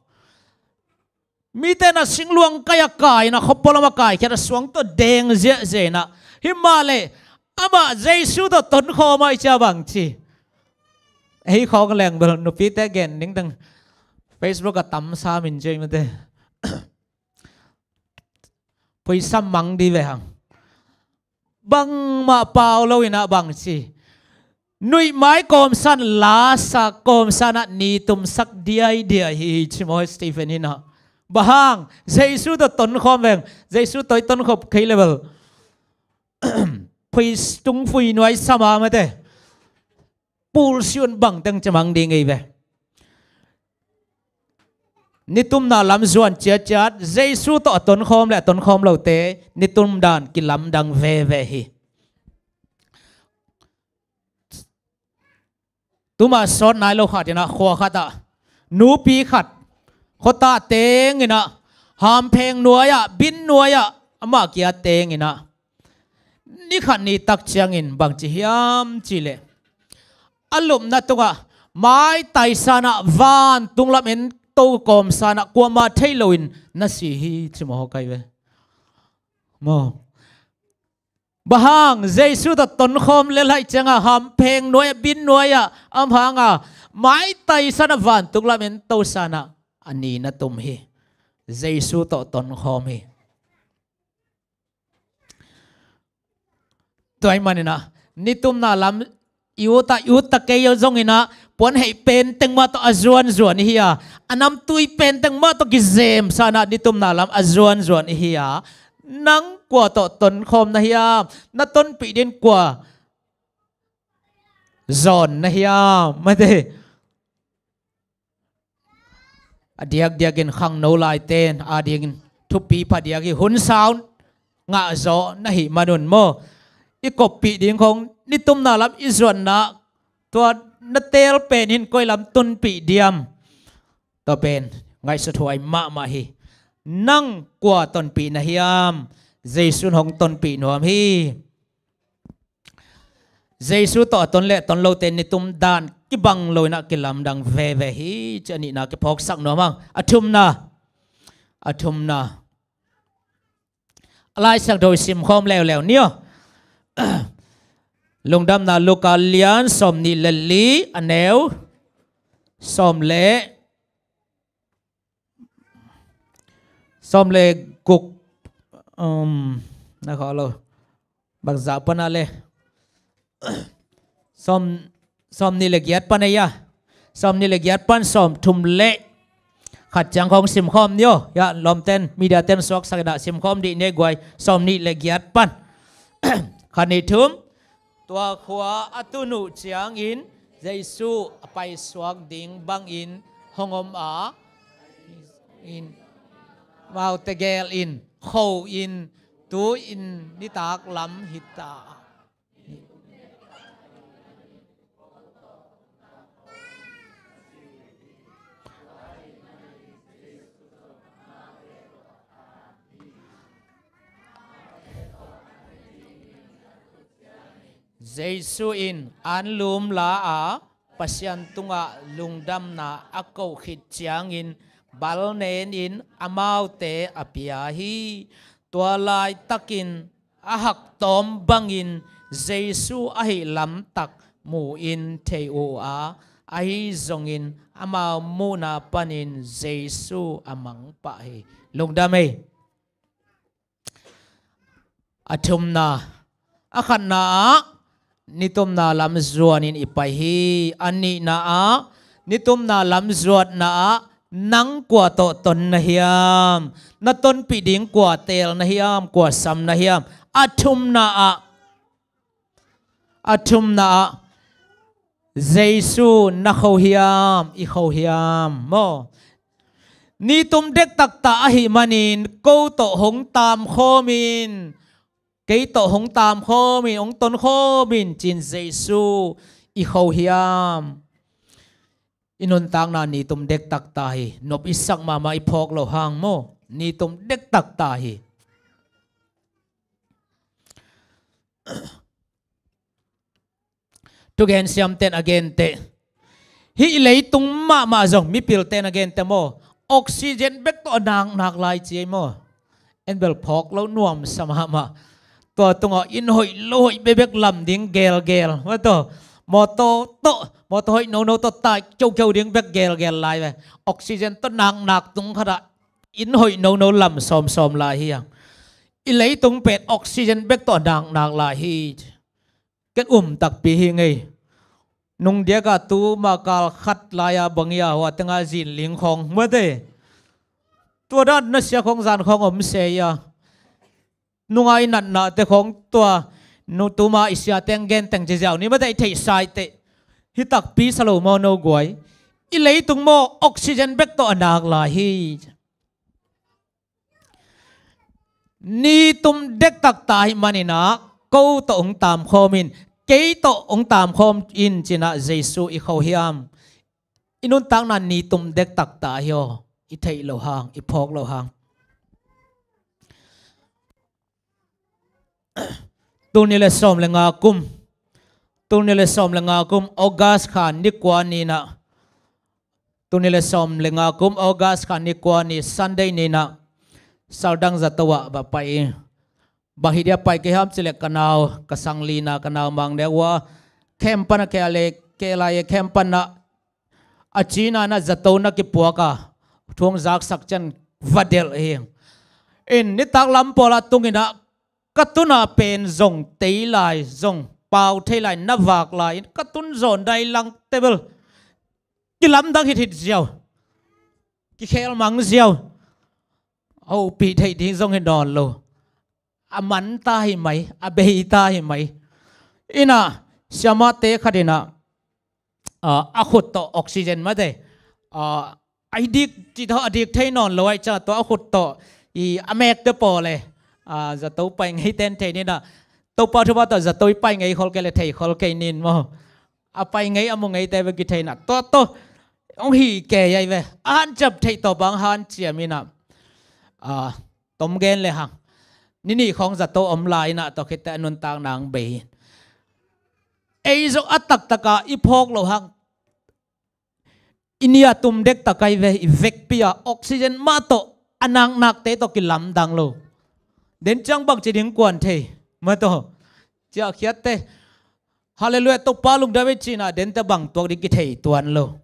Mite in ah singluang kaih a kai in ah, khuapua lamah kaikhia in ah, suang tawh deng ziahziah in ah. Himahleh amah Jesu tawh tonkhawm ahih ciang bang ci? Ei khawng leng bel nupite gen ding teng Facebook ah tam sam in ci ei, mate. Phuisam mang dih ve hang. Bangmah pau lo in ah bang ci? Nuihmai kawmsan, lasa kawmsan ah ni tumsak diaidiai hi ci maw Stephen in ah. Bang hang? Jesu tawh tonkhawm veng. Jesu tawh i tonkhawm kei le bel phuitung phuinuai sam a, mate, pulsiun bangteng ci mang ding ei ve. Nitumna lam zuan ciatciat, Jesu tawh a tonkhawm le a tonkhawm lote nitum dan kilamdang veve hi. Tuma sawt nai lo khat in ah, khua khat ah nupi khat khuata teng in ah, hampheng nuai ah, bin nuai ah amah kia teng in ah, ni khat ni tak ciangin bang ci hiam cih leh, a lupna tungah maitaisan ah vantung lam en to kawmsan ah kuamah thei loin na si hi ci maw, kai ve. Maw? Bang hang? Jesu tawh tonkhawm le laih ciangah hampheng nuai ah, bin nuai ah, a hang a maitaisan ah vantung lam en to san ah a ni na tum hi. Jesu tawh tonkhawm hi. Tua ahih manin ah nitumna lam i ut ah, i ut ta kei zongin ah, puan hei pen teng mah tawh a zuanzuan i hi a, a namtui pen teng mah tawh kizem san ah nitumna lam a zuanzuan i hi a, nang kua tawh tonkhawm na hiam? Na tonpih dingin kua zawn na hiam? Mate. A diakdiakin khangno laite in a dingin thupi phadiak hi, hun sau ngahzawh na hih manun maw. I koppih ding khong nitumna lam i zuanna, tua na teel pen in koi lam tonpih diam? Tua pen ngaihsuthuai mahmah hi. Nang kua tonpih na hiam? Jesu in hong tonpih nuam hi. Jesu tawh a ton le a ton lote nitum dan kibang lo in ah kilamdang veve hi, ci a nihna kiphawksak nuam hang. A thumna, a thumna, a Lai Siangtho i simkhawm leuleu ni aw. Lungdamna Luka lian sawmnih le li, a neu sawm le sawm le guk, um, na kha lo. Bangzah pan a le. Sawm, sawmnih le giat pan a ia. Sawmnih le giat pan sawmthum le khat ciang khong simkhawm ni aw. Ia, lawmten, media ten suaksak in ah simkhawm dih ni guai. Sawmnih le giat pan. Khat, nih, thum. Tua khua a tun uh ciangin Jesu a paisuak ding bangin hong om a, in, amau tegel in kho in, tu-in nitak lam hi ta. Jesu in anlum la a, Pasian tungah lungdamna a koh khit ciangin bal nen in amaute a pia hi. Tua laitakin a haktawm bangin Jesu ahih lamtak mu-in thei uh a, ahi zongin amau muhna panin Jesu a mangpah hi. Lungdam ei. A thumna, a khatna ah nitumna lam zuanin i pai hi. A nihna ah Nitumna lam zuatna ah nang kua tawh ton na hiam? Na tonpih ding kua teel na hiam? Kua sam na hiam? A thumna ah, a thumna ah, Jesu na kho hiam, i kho hiam maw? Nitum dektak ta ahih manin ko tawh hong taamkhawm in, kei tawh hong taamkhawm in, hong tonkhawm in ci-in Jesu i kho hiam? I nuntakna nitum dektak ta hi. Nop i sak mahmah i phawk loh hang maw? Nitum dektak ta hi. Thugen siamten a gente, hih leitung mahmah zong mipilten a gente maw, oxygen bek tawh a naknak lai ci ei maw? En bel phawk lo nuamsa mahmah. Tua tungah inn hoih lo hoih bekbek lam ding gelgel, mawtaw tawh, mawtaw hoih nono tawh tai keukeu ding bek gelgel lai ve. Oxygen tawh naknak tung khatah inn hoih nono lam sawmsawm lai hi hang. I leitung pen oxygen bek tawh a naknak lai hi. Ken um takpi hi ngei. Nung diakah tuma kal khat lai-a bang hi a, hua tengah zinling khawng mate. Tua dan na sia khawng zan khawng om se hi a. Nunga i natnate khawng tua, nu tuma i siateng genteng ciziau ni mate i theihsa i teh. Hi takpi sa lo maw no guai. I leitung maw oxygen bek tawh a nak lai hi. Nitum dektak ta hi maninah ko tawh hong taamkhawm in, kei tawh hong taamkhawm in cinah Jesu i kho hiam? I nuntakna nitum dektak ta hi aw, i theih loh hang, i phawk loh hang. Tul nih le sawm le nga kum, tul nih le sawm le nga kum August kha ni kua ninah, tul nih le sawm le nga kum August kha ni kua ni Sunday ninah Saldang zato ah va pai i, bang hi dia pai kei hiam cileh ka nau, ka sanglina, ka nau mang deuh ua khem pana kei a le kei lai e khem pana a cina na zato na kipuak a, thu hong zaksak ciang va delh hi. In nitak lam pawlah tunginah ka tuna pen zong tei lai, zong pau thei lai, na vak lai in ka tun zawn dai lang tebel kilamdang hithit ziau, kikhel mang ziau. A upih theih ding zong hi nawn lo. A man ta hi mai, a bei ta hi mai. Inah siamate khat inah, ah, a khut tawh oxygen mate, ah, a dik ci tawh a dik thei nawn lo ai ca tawh a khut tawh i a mekte paw le, ah, zato pai ngei ten thei ninah, Topa thupha tawh zato i pai ngei khol kei le thei khol kei nin maw? A pai ngei a mu ngeite ve kithei na tua tawh hong hi kei ai ve. A hanciam theih tawh bang hanciam inah, ah, tom gen le hang. Ni nih khawng zato om lai inah tawh khitte a nuntak nang bei in. Ei zong a taktaka i phawk loh hang. I nia tum dektak ai ve, i vekpi a oxygen mah tawh a naknakte tawh kilamdang lo. Den ciang bang ci ding kuan thei mah tawh ciahkhiatte. Halleluiah, Topa lungdam ei cinah dente bang tuak ding kithei tuan lo.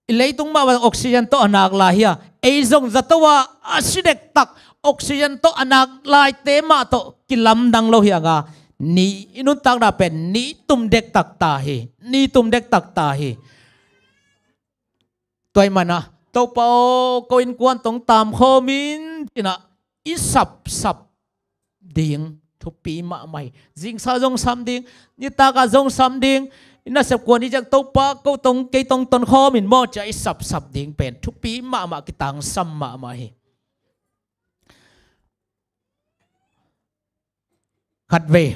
I leitung mah bang oxygen tawh a nak lai hi a, ei zong zato a a si dektak oxygen tawh a nak laite mah tawh kilamdang lo hi a nga. Ni i nuntakna pen ni tum dektak ta hi, ni tum dektak ta hi. Tua i manah Topa aw, ko innkuan tawh hong taamkhawm in cinah i sapsap ding thupi mahmah hi. Zingsa zong sam ding, nitaka zong sam ding. I nasep kuan hi ciang Topa ko tawh kei tawh tonkhawm in maw cia i sapsap ding pen thupi mahmah, kitangsam mahmah hi. Khatvei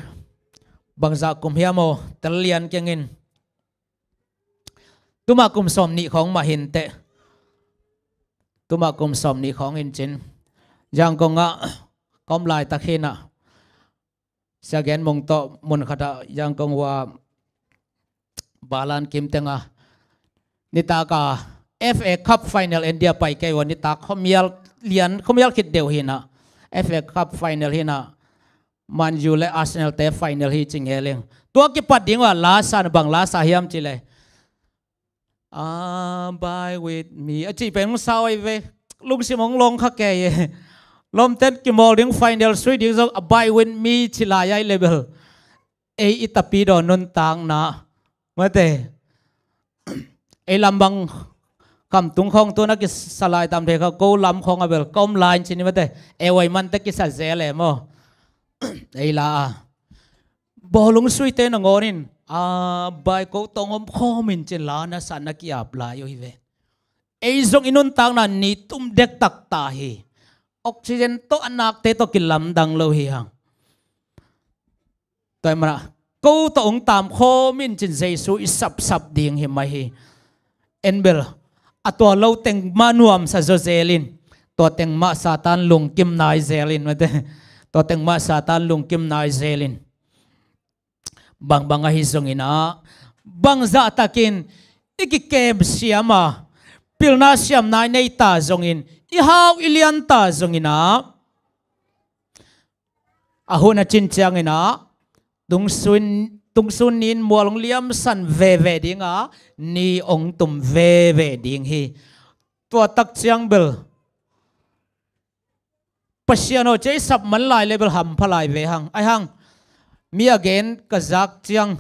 bangzah kum hiam aw, tel lian kengin. Tuma kum sawm nih khawng mah hinteh. Tuma kum sawm nih khawng in cin Yangon ah ka om laitak hinah, Sia Gen Mung tawh mun khatah Yangon hua Balan kim tengah nitaka F A Cup final India pai kei uh a, nitak khuamial lian, khuamial khit deuh hinah, F A Cup final hinah, Man U le Arsenal te final hi ci ngeling. Tua kipat ding uh a lasa na bang lasa hiam cileh, "Abide with me," a cih pen hong sau ai ve. Lungsim hong lawng kha kei e. Lawmten kimawl ding, final sui ding zong "Abide with me" ci lai ai le bel. Ei i tapidaw nuntakna mate, Ei lam bang khamtung khawng tu na kisa lai tam thei kha, ko lam khawng a bel ka om lai in cin i mate. Ei uai mante kisa zel e maw. Ei la a bawlung suite nangawn in a bai ko tawng om khawm in cin la na san na ki-ap lai uh hi ve. Ei zong i nuntakna ni tum dektak ta hi. Oxygen tawh a nakte tawh kilamdang lo hi hang. Tua hi manah ko tawh hong taam khawm in cin Jesu i sapsap ding hi mai hi. En bel a tua lo teng mah nuamsa zaw zel in, tua teng mah Satan lungkim nai zel in mate. Tua teng mah Satan lungkim nai zel in. Bangbang ahi zongin ah, bangzah takin i kikem siam a, pilna siamna i nei ta zongin, i hau i lian ta zongin ah, a hun a cin ciangin ah, tungsun, tungsun ni in mual hong liamsan veve ding a, ni hong tum veve ding hi. Tua tak ciang bel Pasian aw, cia i sap man lai le bel hampha lai ve hang. Ai hang, mi a gen ka zak ciang,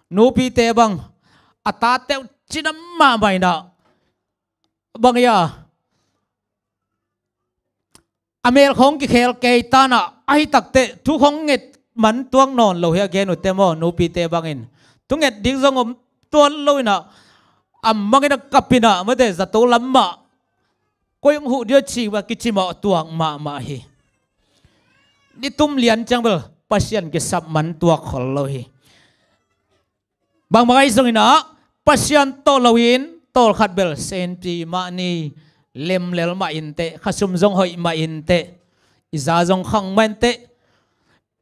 nupite bang a tate uh cinam mahmah in ah, bang ia, a mel khawng kikhel kei tan ah, ahi takte thu khawng nget man tuak nawn lo hi a gen uh te maw, nupite bangin. Thu nget ding zong om tuan lo in ah, a mang in a kap in ah mate, zato lam mah koi hong huh dia ci va kicimawh tuak mahmah hi. Ni tum lian ciang bel Pasian kisap man tuak khol lo hi. Bangbang ahi zongin ah, Pasian tawh lo in tawlkhat bel senpi mah ni, lemlel mah in teh, khasum zong hoih mah in teh, i za zong khang mah in teh,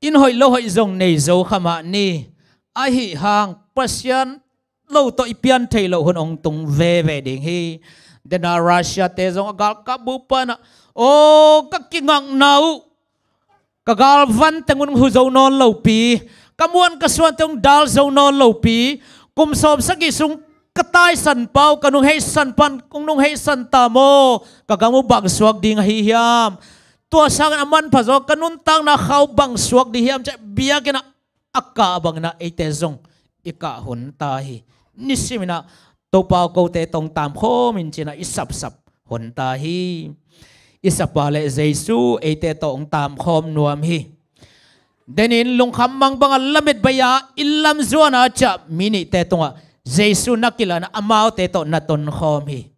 inn hoih lo hoih zong nei zo kha mah ni. Ahi hang Pasian lo tawh i pian theih loh hun hong tung veve ding hi. Dena Russia te zong a galkap bup pan ah, aw, ka kingakna uh, ka galvan teng un hu zo nawn lopi, ka muan ka suan teng un dal zo nawn lopi, kum sawm sagih sung ka taisan pa uh, ka nung heisan pan, kong nung heisan ta maw, ka gam uh bang suak ding ahi hiam? Tua sangin a manpha zaw ka nuntakna khau bang suak ding hiam, ciah biakinn ah a kah bangin ah eite zong i kah hun ta hi. Nisimin ah, Topa aw, kote tawh hong taam khawm in cin ah i sapsap hun ta hi. I sapa le Jesu eite tawh hong taam khawm nuam hi. Denin lungkham mangbang a lamet bai a i lamzuan a ciah mi nihte tungah Jesu na kilan ah amaute tawh na ton khawm hi.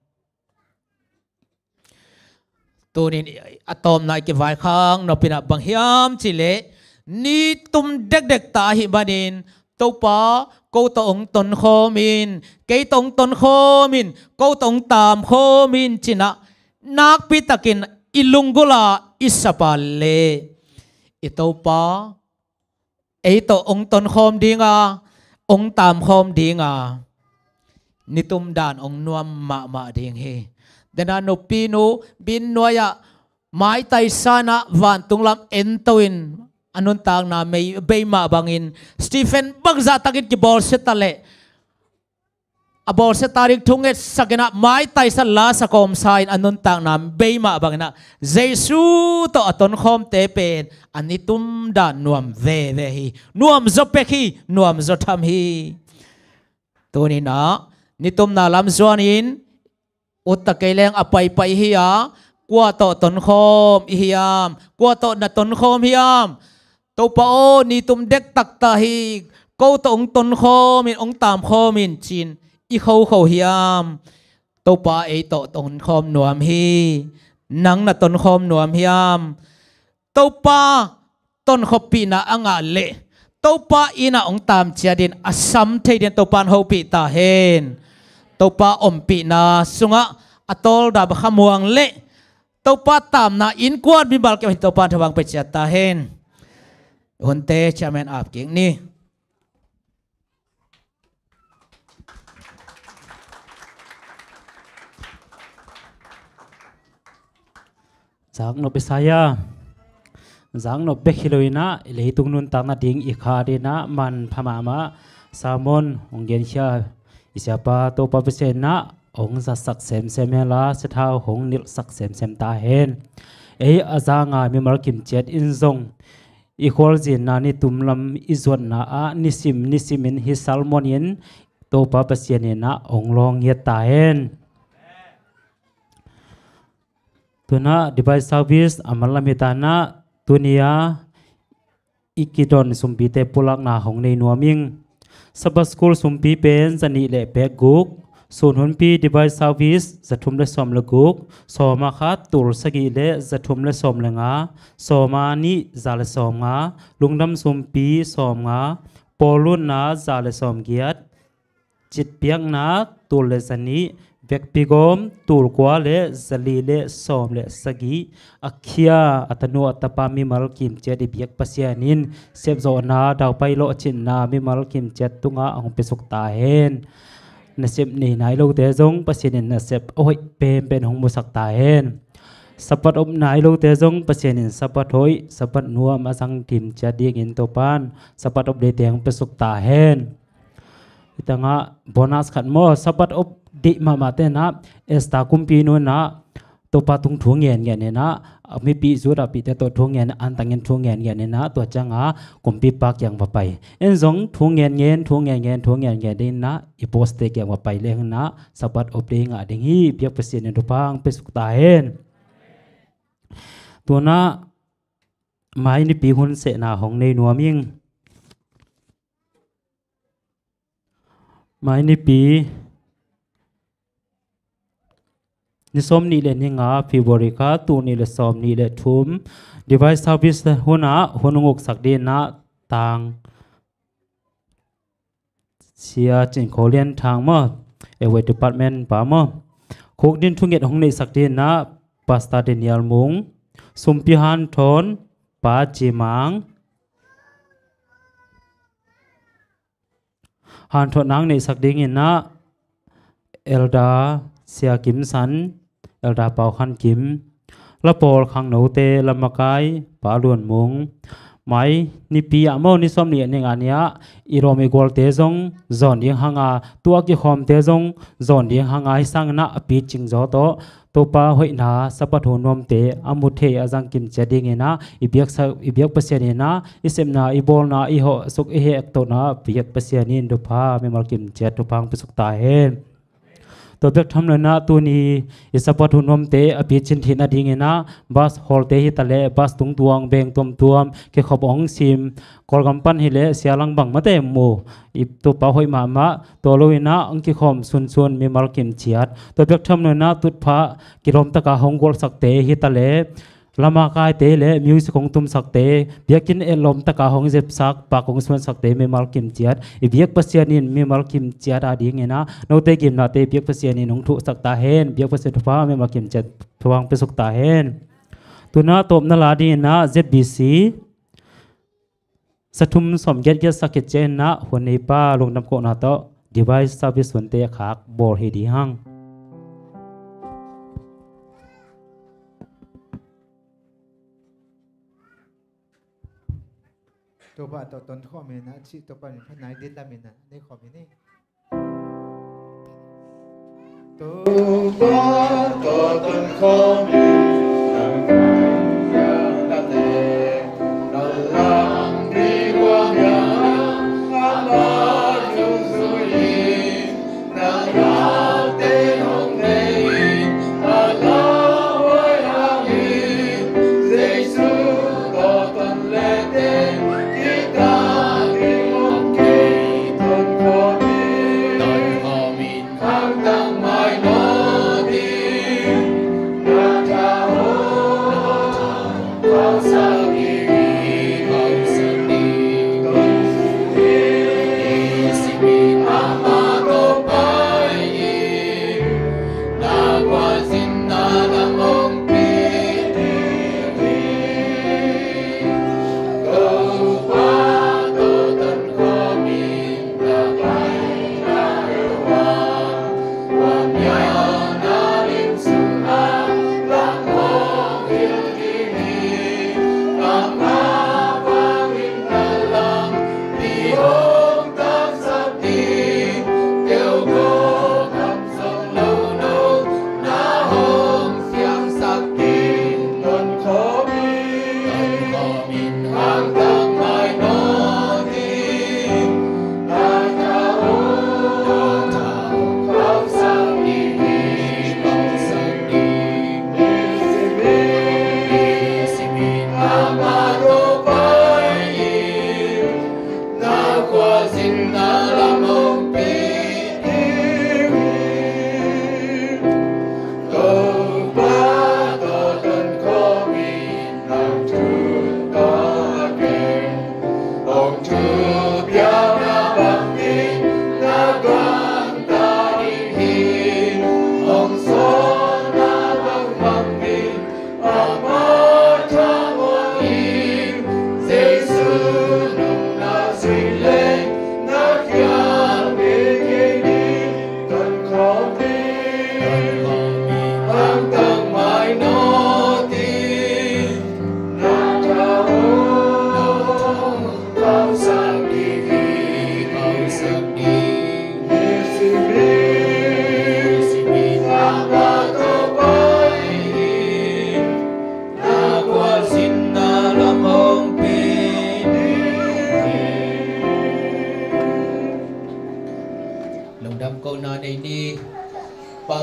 Tunin a tawpna i kivaikhak nop in ah bang hiam cih leh, ni tum dekdek ta ahih manin, Topa, ko tawh hong tonkhawm in, kei tawh hong tonkhawm in, ko tawh hong taamkhawm in, ci-in ah nakpi takin i lunggulh a i sapa le i Topa ei tawh hong tonkhawm ding a, hong taamkhawm ding a, nitum dan hong nuam mahmah ding hi. Dena nupinu biakinn nuai-ah maitaisan ah vantung lam ento in a nuntakna mei bei mah bangin, Stephen bangzah takin kibawlsia ta leh a bawlsia ta ding thu ngetsak in ah maitaisan la sa kawmsa in a nuntakna bei mah bangin ah, Jesu tawh a tonkhawmte pen a nitum dan nuam veve hi. Nuamzaw pek hi, nuamzaw tham hi. Tunin ah nitumna lam zuanin, utta kei leng a paipai hi a, kua tawh tonkhawm i hiam? Kua tawh na tonkhawm hiam? Topa aw, nitum dektak ta hi, ko tawh hong tonkhawm in, hong taamkhawm in, ci-in i khokho hiam? Topa ei tawh tonkhawm nuam hi. Nang na tonkhawm nuam hiam? Topa tonkhoppihna a ngah leh, Topa in ah hong taam ciat in a sam thei dingin Topa in hopih ta hen. Topa ompihna sungah a tawldam khamuang leh, Topa taamna innkuan mimal keu hi, Topa in tha bang pia ciat ta hen. Hunte chairman ap kik ni. Zaknop i sa hia? Zaknop bek hi lo in ah, i leitung nuntakna ding i khat in ah manpha mahmah sermon hong genkhia i siapa Topa Pasian in ah hong zatsak semsem hen la, sathau hong nilhsak semsem ta hen. Ei a za ngai mimal kim ciat in zong i khualzinna nitum lam i zuatna ah nisim nisim in hih sermon in Topa Pasian in ah hong lawng ngiat ta hen. Tuna device service a manlam hi ta in ah, tuni a i kidon sumpite pulakna hong nei nuam ing. Sabbath School sumpi pen za nih le pek guk, sun hunpi device service za thum le sawm le guk, sawma khat tul sagih le za thum le sawm le nga, sawma nih za le sawm nga, lungdam sumpi sawm nga, pawl lutna za le sawm giat, citpiakna tul le za nih, vekpi gawm tul kua le za li le sawm le sagih, a khia a tanu a tapa mimal kimciat i biak Pasian in sepzawhna daupai lawhcinna mimal kimciat tungah hong piasuk ta hen. Nasep nei nai lote zong Pasian in nasep a hoih penpen hong musak ta hen. Sabbath op nai lote zong Pasian in Sabbath hoih, Sabbath nuam a zang kimciat dingin Topan Sabbath op deite hong piasuk ta hen. Hi tangah bonus khat maw, Sabbath op deih mahmah te in ah, Esther kumpi nu in ah Topa tung thu ngen ngen in ah, a mipi Judah pite tawh thu ngen, antangin thu ngen ngen in ah, tua ciangah kumpipa kiang va pai. En zong thu ngen ngen, thu ngen ngen, thu ngen ngen ding in ah, i boss te kiang va pai leng in ah, Sabbath op deih ngah ding hi. Biak Pasian in thupha hong piasuk ta hen. Tuna mai nipi hun sehna hong nei nuam ing. Mai nipi ni sawm nih le ni nga February kha, tul nih le sawm nih le thum, device service hun ah hun hong uksak ding in ah Tang Sia Cin Kho Lian Thang maw, Airway Department pa maw, khuk din thunget hong neihsak ding in ah Pastor Daniel Mung, sumpi hanthawn Pa Ci Mang, hanthawhnak neihsak ding in ah Elder Sia Kim San, Elder Pau Khan Kim, la pawl khangnote, la makai Pa Luan Mung, mai nipi ah maw, ni sawm nih a ni nga ni ah i lawm i gualte zong zawn ding hang a, tua kikhawmte zong zawn ding hang a, hi sang in ah a picing zaw tawh Topa hoihna, Sabbath hun nuamte a mu thei a zang kimciat ding in ah, i biak sa-, i biak Pasian in ah, i sepna, i bawlna, i hawhsuk, i hehtohna biak Pasian in thupha mimal kimciat thupha hong piasuk ta hen. Tua bek tham lo in ah tuni i Sabbath hun nuamte a picin theihna ding in ah bus hawlte hi ta leh, bus tungtuang, beng tuamtuam, kikhop hong sim, Kawlgam pan hi leh Sia Lang bang mate mu, i Topa hoih mahmah. Tua lo in ah hong kikhawm sunsun mimal kimciat. Tua bek tham lo in ah tutphah kilawm taka hong gualhsakte hi ta leh, la makaite le music hong tumsakte, biakinn etlawm taka hong zepsak, pak hong suansakte mimal kimciat, i biak Pasian in mimal kimciat a ding in ah note gimnate biak Pasian in hong thuhsak ta hen. Biak Pasian thupha mimal kimciat thupha hong piasuk ta hen. Tuna tawpna la ding in ah Z B C za thum sawm giat giat sak khit ciangin ah hun neipa lungdam kohna tawh device service hunte a khak bawl hi ding hang. Topa tawh ton khawm in ah, cih Topa min phat nai din lam in ah nei khawm in hi.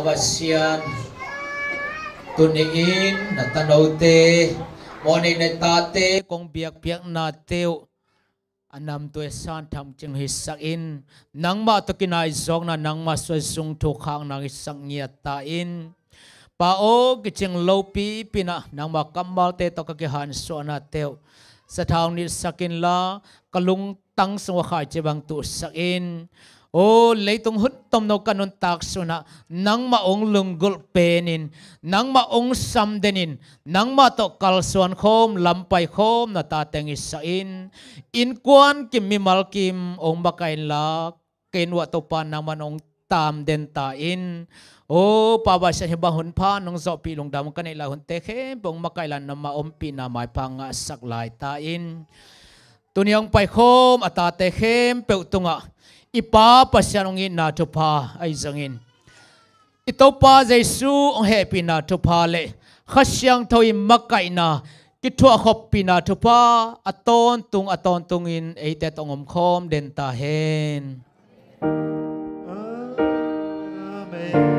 Pasian, tuni-in na tanote, mawhnei na tate kong biakpiaknate uh a namtui a santham cing hisak in, nangmah tawh kinaizawkna, nangmah suai zung thukhakna hisak ngiat ta in. Pa aw, kicing lopi pinah nangmah kammalte tawh ka kihansuahnate uh sathau nitsak inla, ka lungtang sungah khaici bang tuhsak in. Aw, leitung hun tomno ka nuntak sunah nangmah hong lunggulh penin, nangmah hong samdenin, nangmah tawh kalsuan khawm, lampai khawm na tate hong hisak in. Innkuan kim, mimal kim hong makaih inla, kei nuah Topa nangman hong tamden ta in. Aw, Pa Pasian, hih bang hun pha nong zawhpih lungdam ka neih lai hunte khempeuh hong makaih lai, nangmah ompihna maipha ngahsak lai ta in. Tuni hong paikhawm a tate khempeuh tungah i Pa Pasian hong itna thupha ahi zongin, i Topa Jesu hong hehpihna thupha le Kha Siangtho i makaihna, kithuahkhoppihna thupha a tawntung a tawntungin eite tawh hong omkhawm den ta hen. Amen.